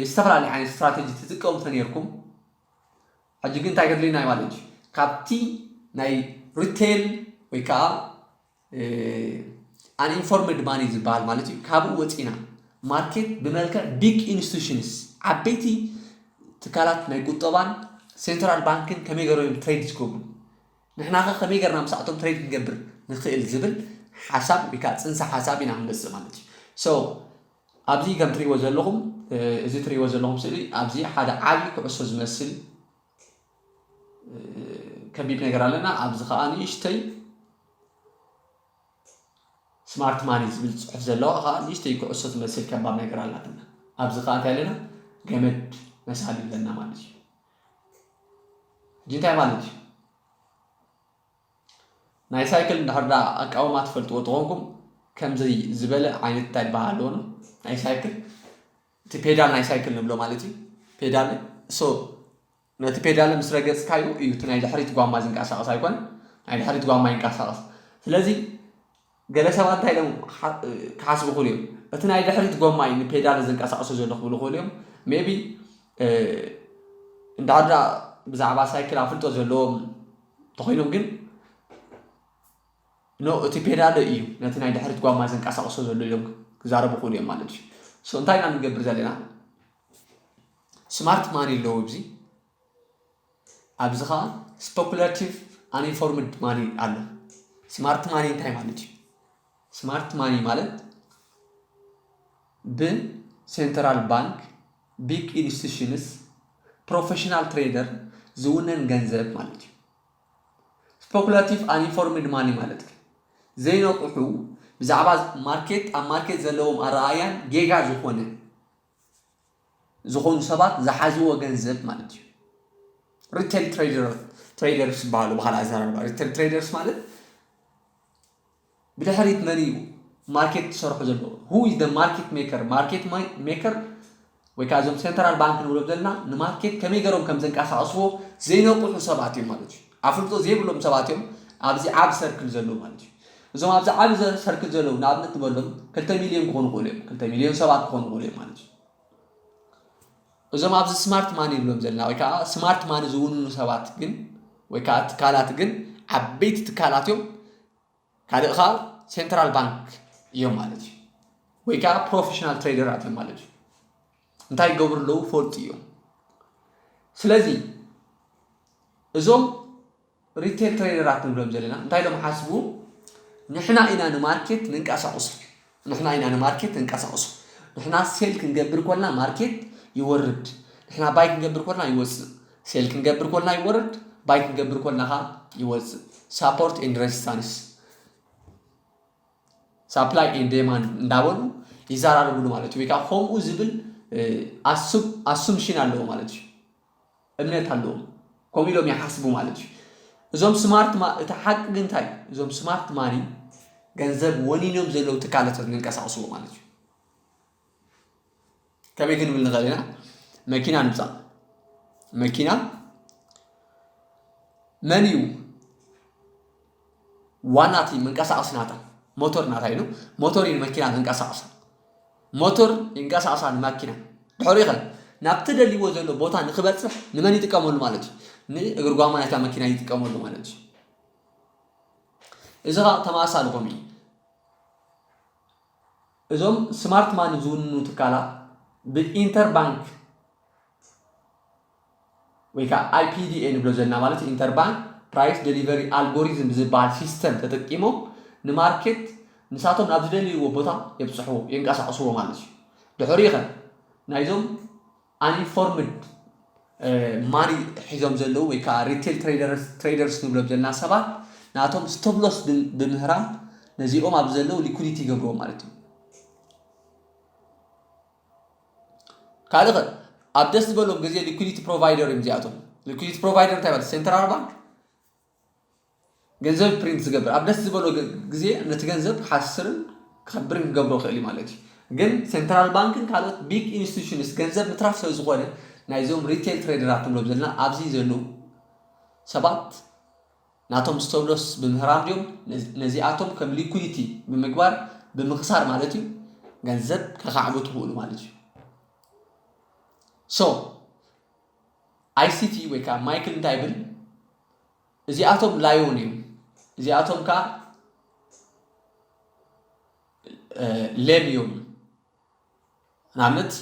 ዝተፈላለዩ ዓይነት ስትራቴጂ ትጥቀሙ ተነይርኩም ሕጂ ግን እንታይ ከድልየና እዩ ማለት እዩ ካብቲ ናይ ሪቴል ወይ ከዓ ኣንኢንፎርምድ ማኒ ዝበሃል ማለት እዩ ካብኡ ወፂና ማርኬት ብመልክዕ ቢግ ኢንስቲቱሽንስ ዓበይቲ ትካላት ናይ ቁጠባን ሴንትራል ባንክን ከመይ ገይሮም እዮም ትሬድ ዝገብሩ ንሕና ከ ከመይ ገርና ምስኣቶም ትሬድ ክንገብር ንኽእል ዝብል ሓሳብ ወይ ከዓ ፅንሰ ሓሳብ ኢና ክንመፅእ ማለት እዩ so ኣብዚ ከም ትሪእዎ ዘለኹም እዚ ትሪእዎ ዘለኹም ስእሊ ኣብዚ ሓደ ዓብዪ ኩዕሶ ዝመስል ከቢብ ነገር ኣለና ኣብዚ ከዓ ንእሽተይ ስማርት ማኒ ዝብል ፅሑፍ ዘለዋ ከዓ ንእሽተይ ኩዕሶ ትመስል ከባብ ነገር ኣላትና ኣብዚ ከዓ እንታይ ኣለና ገመድ መሳሊ ኣለና ማለት እዩ ሕጂ እንታይ ማለት እዩ ናይ ሳይክል እንድሕር ዳ ኣቃውማ ትፈልጥዎ ተኾንኩም ከምዚ ዝበለ ዓይነት እንታይ ዝበሃል ኣለዎ ናይ ሳይክል እቲ ፔዳል ናይ ሳይክል ንብሎ ማለት እዩ ፔዳል so ነቲ ፔዳል ምስ ረገፅካዩ እዩ እቲ ናይ ድሕሪት ጓማ ዝንቀሳቐስ ኣይኮነ ናይ ድሕሪት ጓማ ይንቀሳቐስ ስለዚ ገለ ሰባት እንታይ ኢሎም ክሓስቡ ክእሉ እዮም እቲ ናይ ድሕሪት ጎማ እዩ ንፔዳል ዘንቀሳቕሶ ዘሎ ክብሉ ክእሉ እዮም ሜቢ እንዳዕዳ ብዛዕባ ሳይክል ኣፍልጦ ዘለዎም ተኮይኖም ግን ኖ እቲ ፔዳል እዩ ነቲ ናይ ድሕሪት ጓማ ዘንቀሳቕሶ ዘሎ ኢሎም ክዛረቡ ክእሉ እዮም ማለት እዩ እንታይ ኢና ንገብር ዘለና ስማርት ማኒ ኣለዎ እዚ ኣብዚ ከዓ ስፐኩላቲቭ ኣንኢንፎርምድ ማኒ ኣሎ ስማርት ማኒ እንታይ ማለት እዩ ስማርት ማኒ ማለት ብሴንትራል ባንክ ቢግ ኢንስቲቱሽንስ ፕሮፌሽናል ትሬደር ዝውነን ገንዘብ ማለት እዩ ስፐኩላቲቭ ኣንኢንፎርምድ ማኒ ማለት ግን ዘይነቕሑ ብዛዕባ ማርኬት ኣብ ማርኬት ዘለዎም ኣረኣያን ጌጋ ዝኾነ ዝኾኑ ሰባት ዝሓዝዎ ገንዘብ ማለት እዩ retail traders ይበሃሉ ብካልእ ኣዘራርባ retail traders ማለት ብድሕሪት መን እዩ ማርኬት ዝሰርሑ ዘለዎ who is the market maker market maker ወይ ከዓ እዞም ሴንትራል ባንክ ንብሎም ዘለና ንማርኬት ከመይ ገሮም ከም ዘንቀሳቀስዎ ዘይነቁሑ ሰባት እዮም ማለት እዩ ኣፍልጦ ዘይብሎም ሰባት እዮም ኣብዚ ዓብ ሰርክል ዘለዉ ማለት እዩ እዞም ኣብዚ ዓብ ሰርክል ዘለዉ ንኣብነት ንበሎም ክልተ ሚልዮን ክኾኑ ክእሉ እዮም ክልተ ሚልዮን ሰባት ክኾኑ ክእሉ እዮም ማለት እዩ እዞም ኣብዚ ስማርት ማኒ ንብሎም ዘለና ወይ ከዓ ስማርት ማኒ ዝውንኑ ሰባት ግን ወይ ከዓ ትካላት ግን ዓበይቲ ትካላት እዮም ካልእ ከዓ ሴንትራል ባንክ እዮም ማለት እዩ ወይ ከዓ ፕሮፌሽናል ትሬደራት እዮም ማለት እዩ እንታይ ይገብሩ ኣለዉ ፈልጡ እዮም ስለዚ እዞም ሪቴል ትሬደራት ንብሎም ዘለና እንታይ ኢሎም ሓስቡ ንሕና ኢና ንማርኬት ንንቀሳቀሱ ንሕና ኢና ንማርኬት ንንቀሳቀሱ ንሕና ሴል ክንገብር ኮልና ማርኬት ይወርድ ንሕና ባይ ክንገብር ኮልና ይወፅእ ሴል ክንገብር ኮልና ይወርድ ባይ ክንገብር ኮልና ካ ይወፅእ ሳፖርት ኤንድ ሬዚስታንስ ሳፕላይ ኤንድ ዴማንድ እንዳበሉ ይዘራረብሉ ማለት እዩ ወይ ከዓ ከምኡ ዝብል ኣሱምሽን ኣለዎ ማለት እዩ እምነት ኣለዎም ከምኡ ኢሎም ይሓስቡ ማለት እዩ እዞም ስማርት እቲ ሓቂ ግን እንታይ እዞም ስማርት ማኒ ገንዘብ ወኒኖም ዘለዉ ትካለታት ዝንቀሳቀስዎ ማለት እዩ ከመይ ክንብል ንኽእል ኢና? መኪና ንምጻእ። መኪና መን እዩ ዋና እቲ መንቀሳቐሲ ናታ? ሞተር ናታ እዩ። ሞተር እዩ ንመኪና ዘንቀሳቕሳ። ሞተር ይንቀሳቐሳ ንማኪና። ድሕሪኡ ኸ ናብ ትደልይዎ ዘሎ ቦታ ንኽበጽሕ ንመን ይጥቀመሉ ማለት እዩ? ንእግሪ ጓማ ናይታ መኪና ይጥቀመሉ ማለት እዩ። እዚ ኸኣ ተመሳሳሊ ከምኡ እዩ። እዞም ስማርት ማኒ ዝውንኑ ትካላት ብኢንተርባንክ ወይ ከዓ I P D A ንብሎ ዘለና ማለት ኢንተርባንክ ፕራይስ ደሊቨሪ ኣልጎሪዝም ብዝበሃል ሲስተም ተጠቂሞም ንማርኬት ንሳቶም ናብ ዝደልይዎ ቦታ የብፅሕዎ፣ የንቀሳቕስዎ ማለት እዩ። ድሕሪኡ ኸ ናይዞም ኣንኢንፎርምድ ማኒ ሒዞም ዘለዉ ወይ ከዓ ሪቴል ትሬደርስ ንብሎም ዘለና ሰባት ናቶም ስቶፕ ሎስ ብምህራም ነዚኦም ኣብ ዘለዉ ሊኩዲቲ ይገብርዎ ማለት እዩ። ካልእ ኸ ኣብ ደስ ዝበሎም ግዜ ሊኩዲቲ ፕሮቫይደር እዮም እዚኣቶም። ሊኩዲቲ ፕሮቫይደር እንታይ ማለት? ሴንትራል ባንክ ገንዘብ ፕሪንት ዝገብር ኣብ ደስ ዝበሎ ግዜ ነቲ ገንዘብ ክሓስርን ክኸብርን ክገብሮ ይኽእል እዩ ማለት እዩ። ግን ሴንትራል ባንክን ካልኦት ቢግ ኢንስቲቱሽንስ ገንዘብ ምትራፍ ስለ ዝኾነ ናይዞም ሪቴል ትሬደራት ንብሎም ዘለና ኣብዚ ዘለዉ ሰባት ናቶም ስቶፕ ሎስ ብምህራም ድዮም ነዚኣቶም ከም ሊኩዲቲ ብምግባር ብምኽሳር ማለት እዩ ገንዘብ ከኻዕቡ ትኽእሉ ማለት እዩ። ሶ I C T ወይ ከዓ ማይክል እንታይ ይብል? እዚኣቶም ላዮን እዮም፣ እዚኣቶም ከዓ ሌም እዮም። ንኣብነት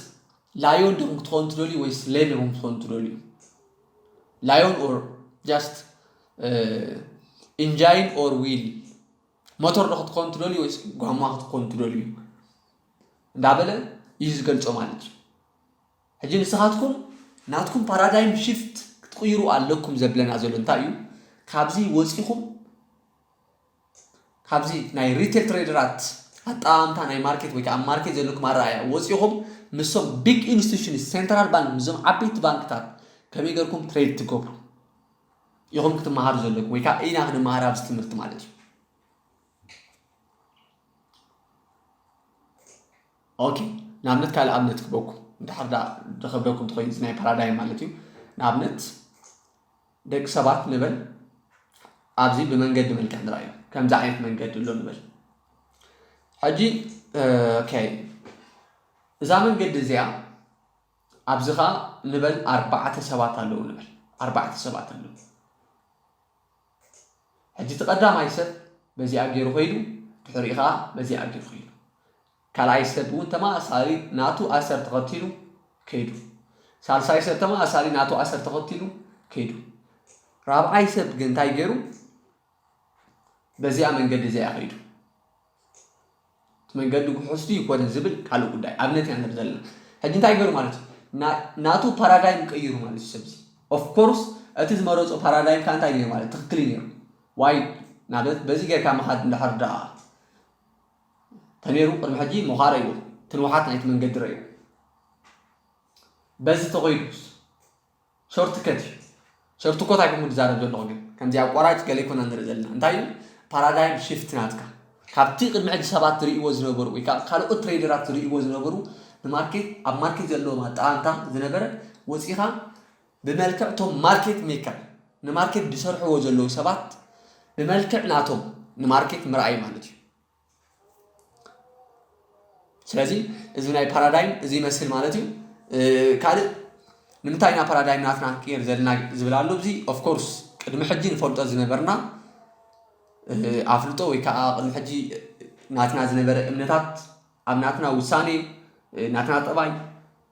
ላዮን ዲኹም ክትኾኑ ትደልዩ ወይስ ሌም ዲኹም ክትኾኑ ትደልዩ? ላዮን or just ኢንጃይን or ዊል፣ ሞተር ዶ ክትኮኑ ትደልዩ ወይስ ጓማ ክትኮኑ ትደልዩ? እንዳበለ እዩ ዝገልጾ ማለት እዩ። ሕጂ ንስኻትኩም ናትኩም ፓራዳይም ሽፍት ክትቕይሩ ኣለኩም ዘብለና ዘሎ እንታይ እዩ? ካብዚ ወፂኹም ካብዚ ናይ ሪቴል ትሬደራት ኣጠማምታ ናይ ማርኬት ወይ ከዓ ኣብ ማርኬት ዘለኩም ኣረኣያ ወፂኹም ምስዞም ቢግ ኢንስቲቱሽንስ ሴንትራል ባንክ ምስዞም ዓበይቲ ባንክታት ከመይ ገርኩም ትሬድ ትገብሩ ኢኹም ክትመሃሩ ዘለኩም ወይ ከዓ ኢና ክንመሃር ኣብዚ ትምህርቲ ማለት እዩ። ኦኬ፣ ንኣብነት ካልእ ኣብነት ክበኩም እንድሕር ዳ ዝኸብደኩም ተኾይኑ እዚ ናይ ፓራዳይም ማለት እዩ። ንኣብነት ደቂ ሰባት ንበል ኣብዚ ብመንገዲ መልክዕ ንርኣዮ ከምዚ ዓይነት መንገዲ ኣሎ ንበል። ሕጂ ኦኬ፣ እዛ መንገዲ እዚኣ ኣብዚ ኸዓ ንበል ኣርባዕተ ሰባት ኣለዉ ንበል ኣርባዕተ ሰባት ኣለዉ። ሕጂ እቲ ቀዳማይ ሰብ በዚኣ ገይሩ ከይዱ፣ ድሕሪኡ ኸዓ በዚኣ ገይሩ ከይዱ። ካልኣይ ሰብ እውን ተመሳሳሊ ናቱ ኣሰር ተኸቲሉ ከይዱ። ሳልሳይ ሰብ ተመሳሳሊ ናቱ ኣሰር ተኸቲሉ ከይዱ። ራብዓይ ሰብ ግን እንታይ ገይሩ? በዚኣ መንገዲ እዚኣ ከይዱ። እቲ መንገዲ ግሑስ ድዩ ይኮነን ዝብል ካልእ ጉዳይ ኣብነት ኢና ንርኢ ዘለና። ሕጂ እንታይ ገይሩ ማለት እዩ? ናቱ ፓራዳይም ቀይሩ ማለት እዩ ሰብዚ። ኦፍኮርስ እቲ ዝመረፆ ፓራዳይም ከዓ እንታይ ነይሩ ማለት ትኽክል እዩ ነይሩ። ዋይ ንኣብነት በዚ ጌርካ ምኻድ እንድሕር ዳ ተነይሩ ቅድሚ ሕጂ ምዃር እዩ ትንውሓት ናይቲ መንገዲ ረእዩ በዚ ተኸይዱስ ሾርትከት እዩ። ሾርትኮት ኣይኮንኩ ዝዛረብ ዘለኹ ግን ከምዚ ኣቋራጭ ገለ ይኮና ንርኢ ዘለና እንታይ እዩ ፓራዳይም ሽፍት ናትካ ካብቲ ቅድሚ ሕጂ ሰባት ዝርእይዎ ዝነበሩ ወይ ከዓ ካልኦት ትሬደራት ዝርእይዎ ዝነበሩ ንማርኬት ኣብ ማርኬት ዘለዎም ኣጠማምታ ዝነበረ ወፂኻ ብመልክዕ እቶም ማርኬት ሜከር ንማርኬት ዝሰርሕዎ ዘለዉ ሰባት ብመልክዕ ናቶም ንማርኬት ምርኣይ ማለት እዩ። ስለዚ እዚ ናይ ፓራዳይም እዚ ይመስል ማለት እዩ። ካልእ ንምንታይ ኢና ፓራዳይም ናትና ክንቅየር ዘለና ዝብል ኣሎ። እዚ ኦፍኮርስ ቅድሚ ሕጂ ንፈልጦ ዝነበርና ኣፍልጦ ወይ ከዓ ቅድሚ ሕጂ ናትና ዝነበረ እምነታት ኣብ ናትና ውሳኔ ናትና ጠባይ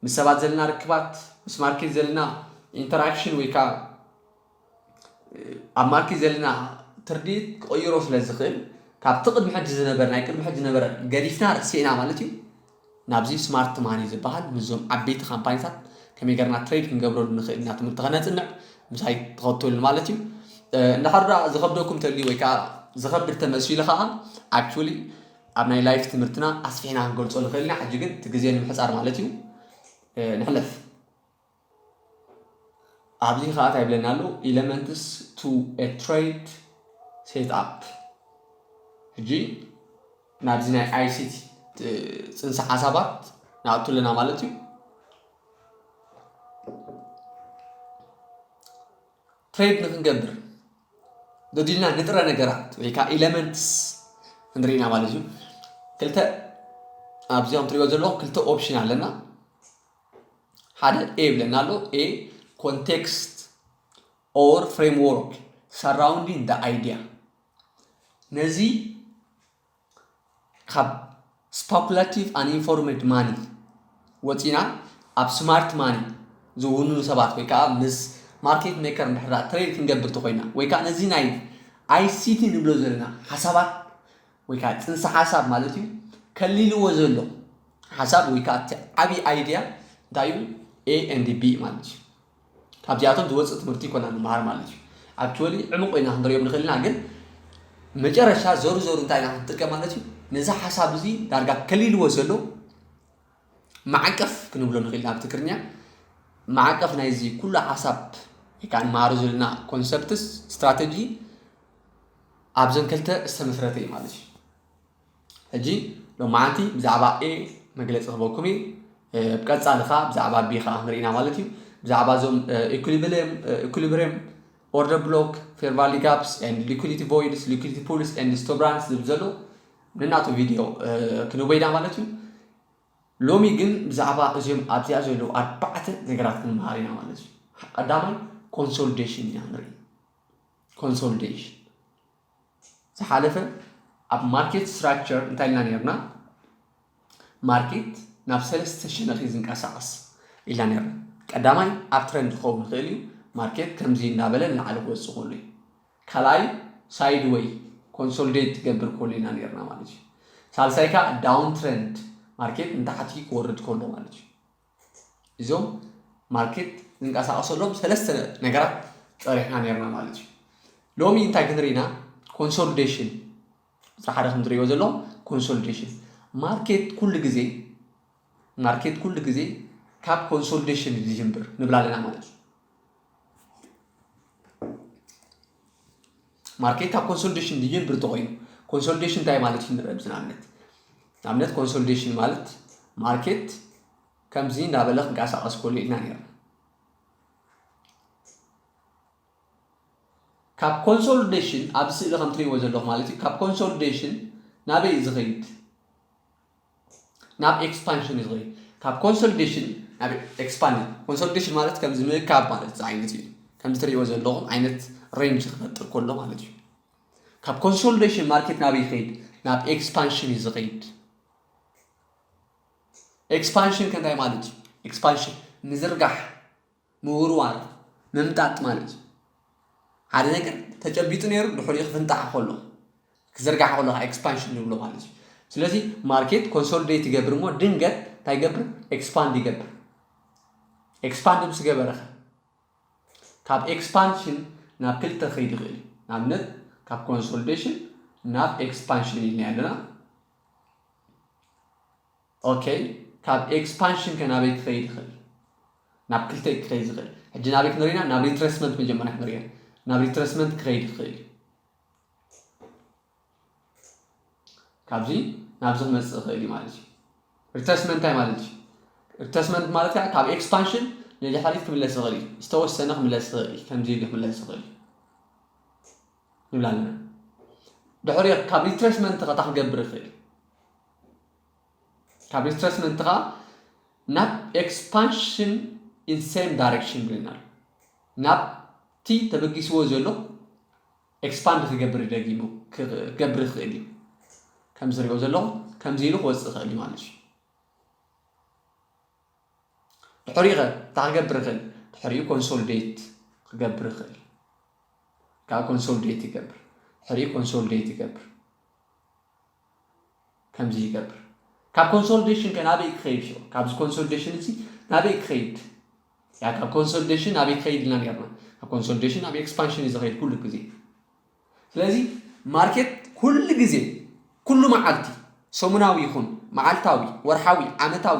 ምስ ሰባት ዘለና ርክባት ምስ ማርኬት ዘለና ኢንተራክሽን ወይ ከዓ ኣብ ማርኬት ዘለና ትርድኢት ክቕይሮ ስለ ዝኽእል ካብቲ ቅድሚ ሕጂ ዝነበር ናይ ቅድሚ ሕጂ ዝነበረ ገዲፍና ረሲዕና ማለት እዩ ናብዚ ስማርት ማኒ ዝበሃል ምስዞም ዓበይቲ ካምፓኒታት ከመይ ገርና ትሬድ ክንገብረሉ ንኽእል ኢና ትምህርቲ ከነፅንዕ ምሳይ ተኸተሉ ማለት እዩ። እንዳሓር ዳ ዝኸብደኩም ተልዩ ወይ ከዓ ዝኸብድ ተመሲሉ ከዓ ኣክቹሊ ኣብ ናይ ላይፍ ትምህርትና ኣስፊሕና ክንገልፆ ንኽእል ኢና። ሕጂ ግን እቲ ግዜ ንምሕፃር ማለት እዩ ንሕለፍ። ኣብዚ ከዓ እንታይ ይብለና ኣሎ? Elements to a trade setup። ሕጂ ናብዚ ናይ I C T ፅንሰ ሓሳባት ንኣቱ ኣለና ማለት እዩ። ትሬድ ንክንገብር ዘድልና ንጥረ ነገራት ወይ ከዓ ኤለመንትስ ክንርኢ ኢና ማለት እዩ። ክልተ ኣብዚኦም ትሪኦ ዘለኹም ክልተ ኦፕሽን ኣለና። ሓደ ኤ ይብለና ኣሎ። ኤ context or framework surrounding the idea። ነዚ ካብ speculative uninformed money ወፂና ኣብ smart money ዝውንኑ ሰባት ወይ ከዓ ምስ ማርኬት ሜከር እንድሕር ትሬድ ክንገብር ተኮይና ወይ ከዓ ነዚ ናይ I C T ንብሎ ዘለና ሓሳባት ወይ ከዓ ፅንሰ ሓሳብ ማለት እዩ ከሊልዎ ዘሎ ሓሳብ ወይ ከዓ እቲ ዓብዪ idea እንታይ እዩ? A and B ማለት እዩ። ካብዚኣቶም ዝወፅእ ትምህርቲ ይኮና ንምሃር ማለት እዩ። Actually ዕሙቕ ኮይና ክንሪኦም ንኽእል ኢና፣ ግን መጨረሻ ዞሩ ዞሩ እንታይ ኢና ክንጥቀም ማለት እዩ? ነዚ ሓሳብ እዚ ዳርጋ ከሊልዎ ዘሎ ማዕቀፍ ክንብሎ ንኽእል ኢና ብትግርኛ። ማዕቀፍ ናይዚ ኩሉ ሓሳብ ወይ ከዓ ንመሃሮ ዘለና ኮንሰፕትስ ስትራተጂ ኣብዘን ክልተ ዝተመስረተ እዩ ማለት እዩ። ሕጂ ሎማዓንቲ ብዛዕባ ኤ መግለፂ ክበኩም እዩ። ብቀፃሊ ከዓ ብዛዕባ ቢ ከዓ ክንርኢና ማለት እዩ። ብዛዕባ እዞም equilibrium order block, fair value gaps and liquidity voids, liquidity pools and histogram ዝብል ዘሎ ንናቱ ቪድዮ ክንወይዳ ማለት እዩ። ሎሚ ግን ብዛዕባ እዚኦም ኣብዚኣ ዘለዉ ኣርባዕተ ነገራት ክንመሃር ኢና ማለት እዩ። ቀዳማይ ኮንሶሊዴሽን ኢና ንርኢ። ኮንሶሊዴሽን ዝሓለፈ ኣብ ማርኬት ስትራክቸር እንታይ ኢልና ነርና? ማርኬት ናብ ሰለስተ ሸነኽ እዩ ዝንቀሳቐስ ኢልና ነርና። ቀዳማይ ኣብ ትረንድ ክኸውን ይኽእል እዩ። ማርኬት ከምዚ እናበለ ንላዕሊ ክወፅእ ከሎ እዩ። ካልኣይ ሳይድ ወይ ኮንሶሊዴት ትገብር ከሎ ኢና ነርና ማለት እዩ። ሳልሳይ ከዓ ዳውን ትረንድ ማርኬት ንታሕቲ ክወርድ ከሎ ማለት እዩ። እዞም ማርኬት ዝንቀሳቐሰሎም ሰለስተ ነገራት ፀሪሕና ነርና ማለት እዩ። ሎሚ እንታይ ክንርኢና? ኮንሶሊዴሽን ቁፅሪ ሓደ ከም ትሪእዎ ዘለኹም ኮንሶሊዴሽን ማርኬት ኩሉ ግዜ ማርኬት ኩሉ ግዜ ካብ ኮንሶሊዴሽን ዝጅምር ንብል ኣለና ማለት እዩ። ማርኬት ካብ ኮንሶሊዴሽን ዝጅምር ተኮይኑ ኮንሶሊዴሽን እንታይ ማለት እዩ ንረብ ዝንኣብነት ኣብነት ኮንሶሊዴሽን ማለት ማርኬት ከምዚ እንዳበለ ክንቀሳቀስ ከሎ ኢልና ነርና። ካብ ኮንሶሊዴሽን ኣብ ስእሊ ከም ትሪእዎ ዘለኹ ማለት እዩ። ካብ ኮንሶሊዴሽን ናበይ እዩ ዝኸይድ? ናብ ኤክስፓንሽን እዩ ዝኸይድ። ካብ ኮንሶሊዴሽን ናብ ኤክስፓንድ። ኮንሶሊዴሽን ማለት ከምዚ ምእካብ ማለት ዓይነት እዩ። ከምዚ ትሪእዎ ዘለኹም ዓይነት ሬንጅ ክፈጥር ከሎ ማለት እዩ። ካብ ኮንሶሊዴሽን ማርኬት ናበይ ይኸይድ? ናብ ኤክስፓንሽን እዩ ዝኸይድ። ኤክስፓንሽን ከ እንታይ ማለት እዩ? ኤክስፓንሽን ምዝርጋሕ፣ ምውርዋር፣ ምምጣጥ ማለት እዩ። ሓደ ነገር ተጨቢጡ ነይሩ ድሕሪኡ ክፍንጣሕ ከሎ ክዝርጋሕ ከሎ ከዓ ኤክስፓንሽን ንብሎ ማለት እዩ። ስለዚ ማርኬት ኮንሶሊዴት ይገብር እሞ ድንገት እንታይ ይገብር? ኤክስፓንድ ይገብር። ኤክስፓንድ ምስ ገበረ ከ ካብ ኤክስፓንሽን ናብ ክልተ ክኸይድ ይኽእል እዩ። ንኣብነት ካብ ኮንሶሊዴሽን ናብ ኤክስፓንሽን ኢልና ኣለና። ኦኬ፣ ካብ ኤክስፓንሽን ከ ናበይ ክኸይድ ይኽእል? ናብ ክልተ ክኸይድ ዝኽእል። ሕጂ ናበይ ክንሪና? ናብ ሪትሬስመንት መጀመርያ ክንሪና። ናብ ሪትሬስመንት ክኸይድ ይኽእል እዩ። ካብዚ ናብዚ ክመፅእ ይኽእል እዩ ማለት እዩ። ሪትሬስመንት እንታይ ማለት እዩ? ሪትሬስመንት ማለት ከዓ ካብ ኤክስፓንሽን ንድሕሪት ክምለስ ይኽእል እዩ። ዝተወሰነ ክምለስ ይኽእል እዩ። ከምዚ ኢሉ ክምለስ ይኽእል እዩ ንብል ኣለና። ድሕሪ ካብ ሪትሬስመንት ከ እንታይ ክገብር ይኽእል? ካብ ሪትሬስመንት ከዓ ናብ ኤክስፓንሽን ኢን ሴም ዳይሬክሽን ብለና ኣሎ። ናብቲ ተበጊስዎ ዘሎ ኤክስፓንድ ክገብር ደጊሙ ክገብር ይኽእል እዩ። ከም ዝሪኦ ዘለኹ ከምዚ ኢሉ ክወፅእ ይኽእል እዩ ማለት እዩ። ድሕሪኡ ከ እንታይ ክገብር ይኽእል? ድሕሪኡ ኮንሶሊዴት ክገብር ይኽእል። ካብ ኮንሶሊዴት ይገብር። ድሕሪኡ ኮንሶሊዴት ይገብር። ከምዚ ይገብር። ካብ ኮንሶሊዴሽን ከ ናበይ ክኸይድ ሽዑ? ካብዚ ኮንሶሊዴሽን እዚ ናበይ ክኸይድ? ያ ካብ ኮንሶሊዴሽን ናበይ ክኸይድ ኢልና ነርና? ካብ ኮንሶሊዴሽን ናብ ኤክስፓንሽን እዩ ዝኸይድ ኩሉ ግዜ። ስለዚ ማርኬት ኩሉ ግዜ ኩሉ መዓልቲ ሰሙናዊ ይኹን መዓልታዊ ወርሓዊ ዓመታዊ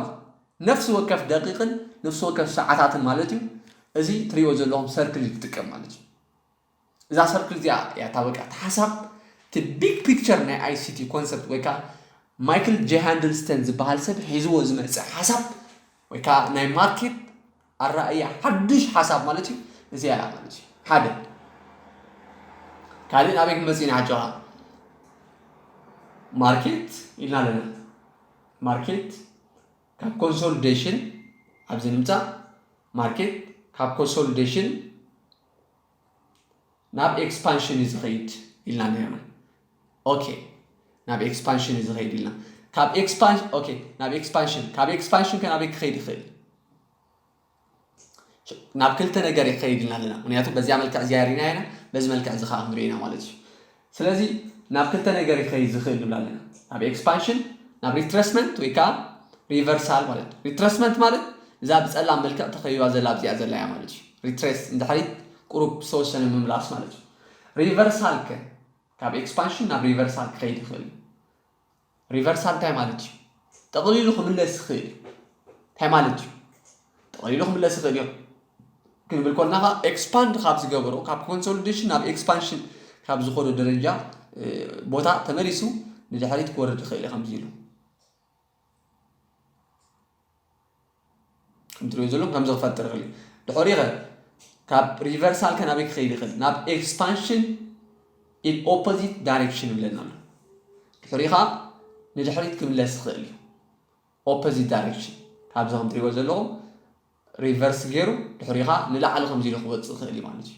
ነፍሲ ወከፍ ደቂቕን ነፍሲ ወከፍ ሰዓታትን ማለት እዩ። እዚ ትሪኦ ዘለኹም ሰርክል እዩ ዝጥቀም ማለት እዩ። እዛ ሰርክል እዚኣ እያ እታ በቃ እቲ ሓሳብ እቲ ቢግ ፒክቸር ናይ ኣይሲቲ ኮንሰፕት ወይ ከዓ ማይክል ጄ ሃንድልስተን ዝበሃል ሰብ ሒዝዎ ዝመፅእ ሓሳብ ወይ ከዓ ናይ ማርኬት ኣረኣእያ ሓዱሽ ሓሳብ ማለት እዩ። እዚኣ እያ ማለት እዩ። ሓደ ካልእ ናበይ ክንመጽእ ኢና ሕጂ ኸዓ? ማርኬት ኢልና ኣለና። ማርኬት ካብ ኮንሶሊዴሽን ኣብዚ ንምጻእ፣ ማርኬት ካብ ኮንሶሊዴሽን ናብ ኤክስፓንሽን እዩ ዝኸይድ ኢልና ነርና። ኦኬ፣ ናብ ኤክስፓንሽን እዩ ዝኸይድ ኢልና። ካብ ኤክስፓንሽን ኦኬ፣ ናብ ኤክስፓንሽን ካብ ኤክስፓንሽን ከ ናበይ ክኸይድ ይኽእል? ናብ ክልተ ነገር ይኸይድ ኢልና ኣለና። ምክንያቱ በዚያ መልክዕ እዚኣ ሪና ኢና፣ በዚ መልክዕ እዚ ከዓ ክንሪኦ ኢና ማለት እዩ። ስለዚ ናብ ክልተ ነገር ይኸይድ ዝኽእል ንብል ኣለና። ናብ ኤክስፓንሽን፣ ናብ ሪትረስመንት ወይ ከዓ ሪቨርሳል ማለት እዩ። ሪትረስመንት ማለት እዛ ብፀላም መልክዕ ተኸቢባ ዘላ ኣብዚኣ ዘላ እያ ማለት እዩ። ሪትሬስ ንድሕሪት ቁሩብ ዝተወሰነ ምምላስ ማለት እዩ። ሪቨርሳል ከ ካብ ኤክስፓንሽን ናብ ሪቨርሳል ክኸይድ ይኽእል እዩ። ሪቨርሳል እንታይ ማለት እዩ? ጠቕሊሉ ክምለስ ይኽእል እዩ። እንታይ ማለት እዩ? ጠቕሊሉ ክምለስ ይኽእል እዩ ክንብል ኮልና ከዓ ኤክስፓንድ ካብ ዝገበሮ ካብ ኮንሶሊዴሽን ናብ ኤክስፓንሽን ካብ ዝኾነ ደረጃ ቦታ ተመሊሱ ንድሕሪት ክወርድ ይኽእል እዩ ከምዚ ኢሉ። ከምትሪኦ ዘለኹም ከምዚ ክፈጥር ይኽእል እዩ። ድሕሪኡ ኸ ካብ ሪቨርሳል ከ ናበይ ክኸይድ ይኽእል? ናብ ኤክስፓንሽን ኢን ኦፖዚት ዳይሬክሽን ይብለና ኣሎ። ድሕሪኡ ኸዓ ንድሕሪት ክምለስ ይኽእል እዩ። ኦፖዚት ዳይሬክሽን ካብዚ ከምትሪእዎ ዘለኹም ሪቨርስ ገይሩ ድሕሪኡ ኸዓ ንላዕሊ ከምዚ ኢሉ ክወፅእ ይኽእል እዩ ማለት እዩ።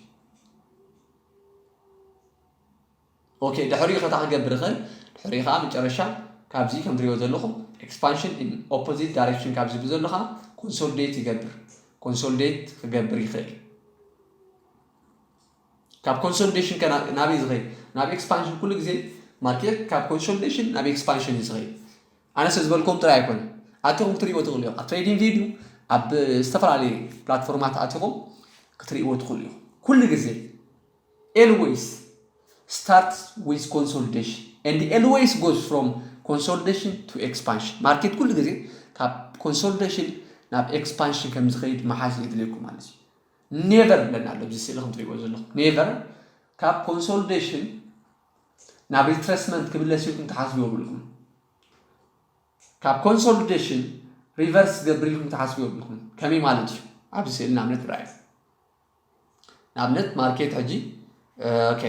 ኦኬ፣ ድሕሪኡ ከታ ክገብር ይኽእል። ድሕሪኡ ከዓ መጨረሻ ካብዚ ከም ትሪእዎ ዘለኹም ኤክስፓንሽን ኢን ኦፖዚት ዳይሬክሽን ካብዚ ብዘሎ ከዓ ኮንሶሊዴት ይገብር። ኮንሶሊዴት ክገብር ይኽእል። ካብ ኮንሶሊዴሽን ከ ናበይ ዝኸይድ? ናብ ኤክስፓንሽን። ኩሉ ግዜ ማርኬት ካብ ኮንሶሊዴሽን ናብ ኤክስፓንሽን እዩ ዝኸይድ። ኣነ ስለ ዝበልኩም ጥራይ ኣይኮነ፣ ኣቲኹም ክትሪእዎ ትኽእሉ እዮም። ኣብ ትሬዲንግ ቪው ኣብ ዝተፈላለዩ ፕላትፎርማት ኣቲኹም ክትሪእዎ ትኽእሉ እዮም። ኩሉ ግዜ always starts with consolidation and always goes from consolidation to expansion። ማርኬት ኩሉ ግዜ ካብ ኮንሶሊዴሽን ናብ ኤክስፓንሽን ከም ዝኸይድ መሓዝ የድልየኩም ማለት እዩ። ኔቨር ብለና ኣሎ ኣብዚ ስእሊ ከም ትሪእዎ ዘለኹም። ኔቨር ካብ ኮንሶሊዴሽን ናብ ሪትረስመንት ክምለስ ኢልኩም ትሓስቡ የብልኩም። ካብ ኮንሶሊዴሽን ሪቨርስ ክገብር ኢልኩም ትሓስቡ የብልኩም። ከመይ ማለት እዩ? ኣብዚ ስእሊ ንኣብነት ርኣዩ። ንኣብነት ማርኬት ሕጂ ኦኬ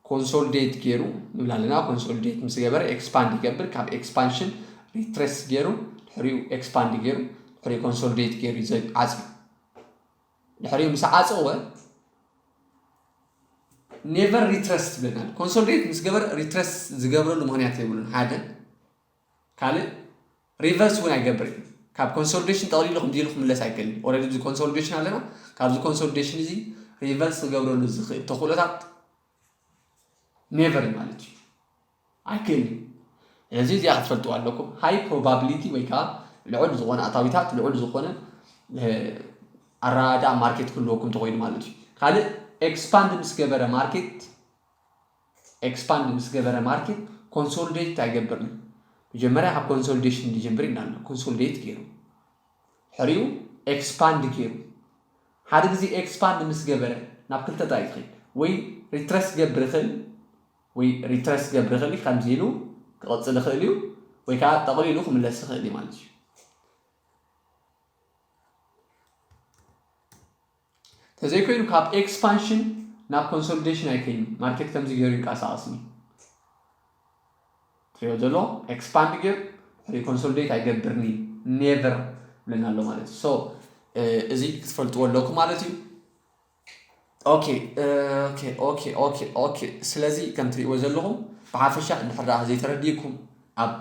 ኮንሶሊዴት ገይሩ ንብል ኣለና። ኮንሶሊዴት ምስ ገበረ ኤክስፓንድ ይገብር። ካብ ኤክስፓንሽን ሪትሬስ ገይሩ ድሕሪኡ ኤክስፓንድ ገይሩ ድሕሪኡ ኮንሶሊዴት ገይሩ እዩ ዓፅዩ። ድሕሪኡ ምስ ዓፀወ ኔቨር ሪትረስ ትብለና። ኮንሶሊዴት ምስ ገበረ ሪትረስ ዝገብረሉ ምክንያት የብሉን። ሓደ ካልእ ሪቨርስ እውን ኣይገብርን። ካብ ኮንሶሊዴሽን ጠቕሊሉ ከምዚ ኢሉ ክምለስ ኣይክእልን። ኦልሬዲ ኣብዚ ኮንሶሊዴሽን ኣለና። ካብዚ ኮንሶሊዴሽን እዚ ሪቨርስ ክገብረሉ ዝኽእል ተኽእሎታት ኔቨር ማለት እዩ። ኣይክእልን። ስለዚ እዚኣ ክትፈልጥዋ ኣለኩም። ሃይ ፕሮባቢሊቲ ወይ ከዓ ልዑል ዝኾነ ኣታዊታት፣ ልዑል ዝኾነ ኣረዳድኣ ማርኬት ክህልወኩም ተኾይኑ ማለት እዩ። ካልእ ኤክስፓንድ ምስ ገበረ ማርኬት ኤክስፓንድ ምስ ገበረ ማርኬት ኮንሶሊዴት ኣይገብርን። መጀመርያ ካብ ኮንሶሊዴሽን ዝጀምር ኢና ኣሎ። ኮንሶሊዴት ገይሩ ሕሪኡ ኤክስፓንድ ገይሩ ሓደ ግዜ ኤክስፓንድ ምስ ገበረ ናብ ክልተ ጥራይ ትኸይድ። ወይ ሪትረስ ክገብር ይኽእል ወይ ሪትረስ ክገብር ይኽእል እዩ። ከምዚ ኢሉ ክቕፅል ይኽእል እዩ ወይ ከዓ ጠቕሊሉ ክምለስ ይኽእል እዩ ማለት እዩ። ተዘይኮይኑ ካብ ኤክስፓንሽን ናብ ኮንሶሊዴሽን ኣይከይኑ። ማርኬት ከምዚ ገይሩ ይንቀሳቐስ እዩ። ትሪኦ ዘሎ ኤክስፓንድ ገይሩ ድሕሪ ኮንሶሊዴት ኣይገብርን እዩ። ኔቨር ብለና ኣሎ ማለት እዩ። ሶ እዚ ክትፈልጥዎ ኣለኩም ማለት እዩ። ኦኬ ኦኬ ኦኬ ኦኬ ኦኬ። ስለዚ ከም ትሪእዎ ዘለኹም ብሓፈሻ እንድሕር ደኣ ዘይተረዲእኩም ኣብ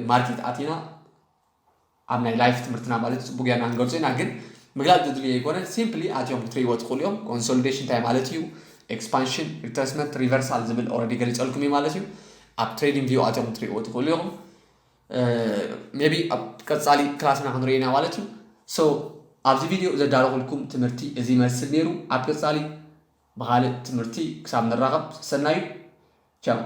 ማርኬት ኣቲና ኣብ ናይ ላይፍ ትምህርትና ማለት ጽቡቅ ጌርና ክንገልጾ ኢና። ግን ምግላጽ ዘድልዮ ኣይኮነን። ሲምፕሊ ኣትዮም ክትርእይዎ ትኽእሉ እዮም። ኮንሶሊዴሽን እንታይ ማለት እዩ? ኤክስፓንሽን፣ ሪትረስመንት፣ ሪቨርሳል ዝብል ኦልሬዲ ገሊጸልኩም እዩ ማለት እዩ። ኣብ ትሬዲንግ ቪው ኣትዮም ክትርእይዎ ትኽእሉ እዮም። ሜቢ ኣብ ቀጻሊ ክላስና ክንርኢ ኢና ማለት እዩ። ሶ ኣብዚ ቪድዮ ዘዳለኹልኩም ትምህርቲ እዚ ይመስል ነይሩ። ኣብ ቀጻሊ ብኻልእ ትምህርቲ ክሳብ ንራኸብ ሰናዩ። ቻው።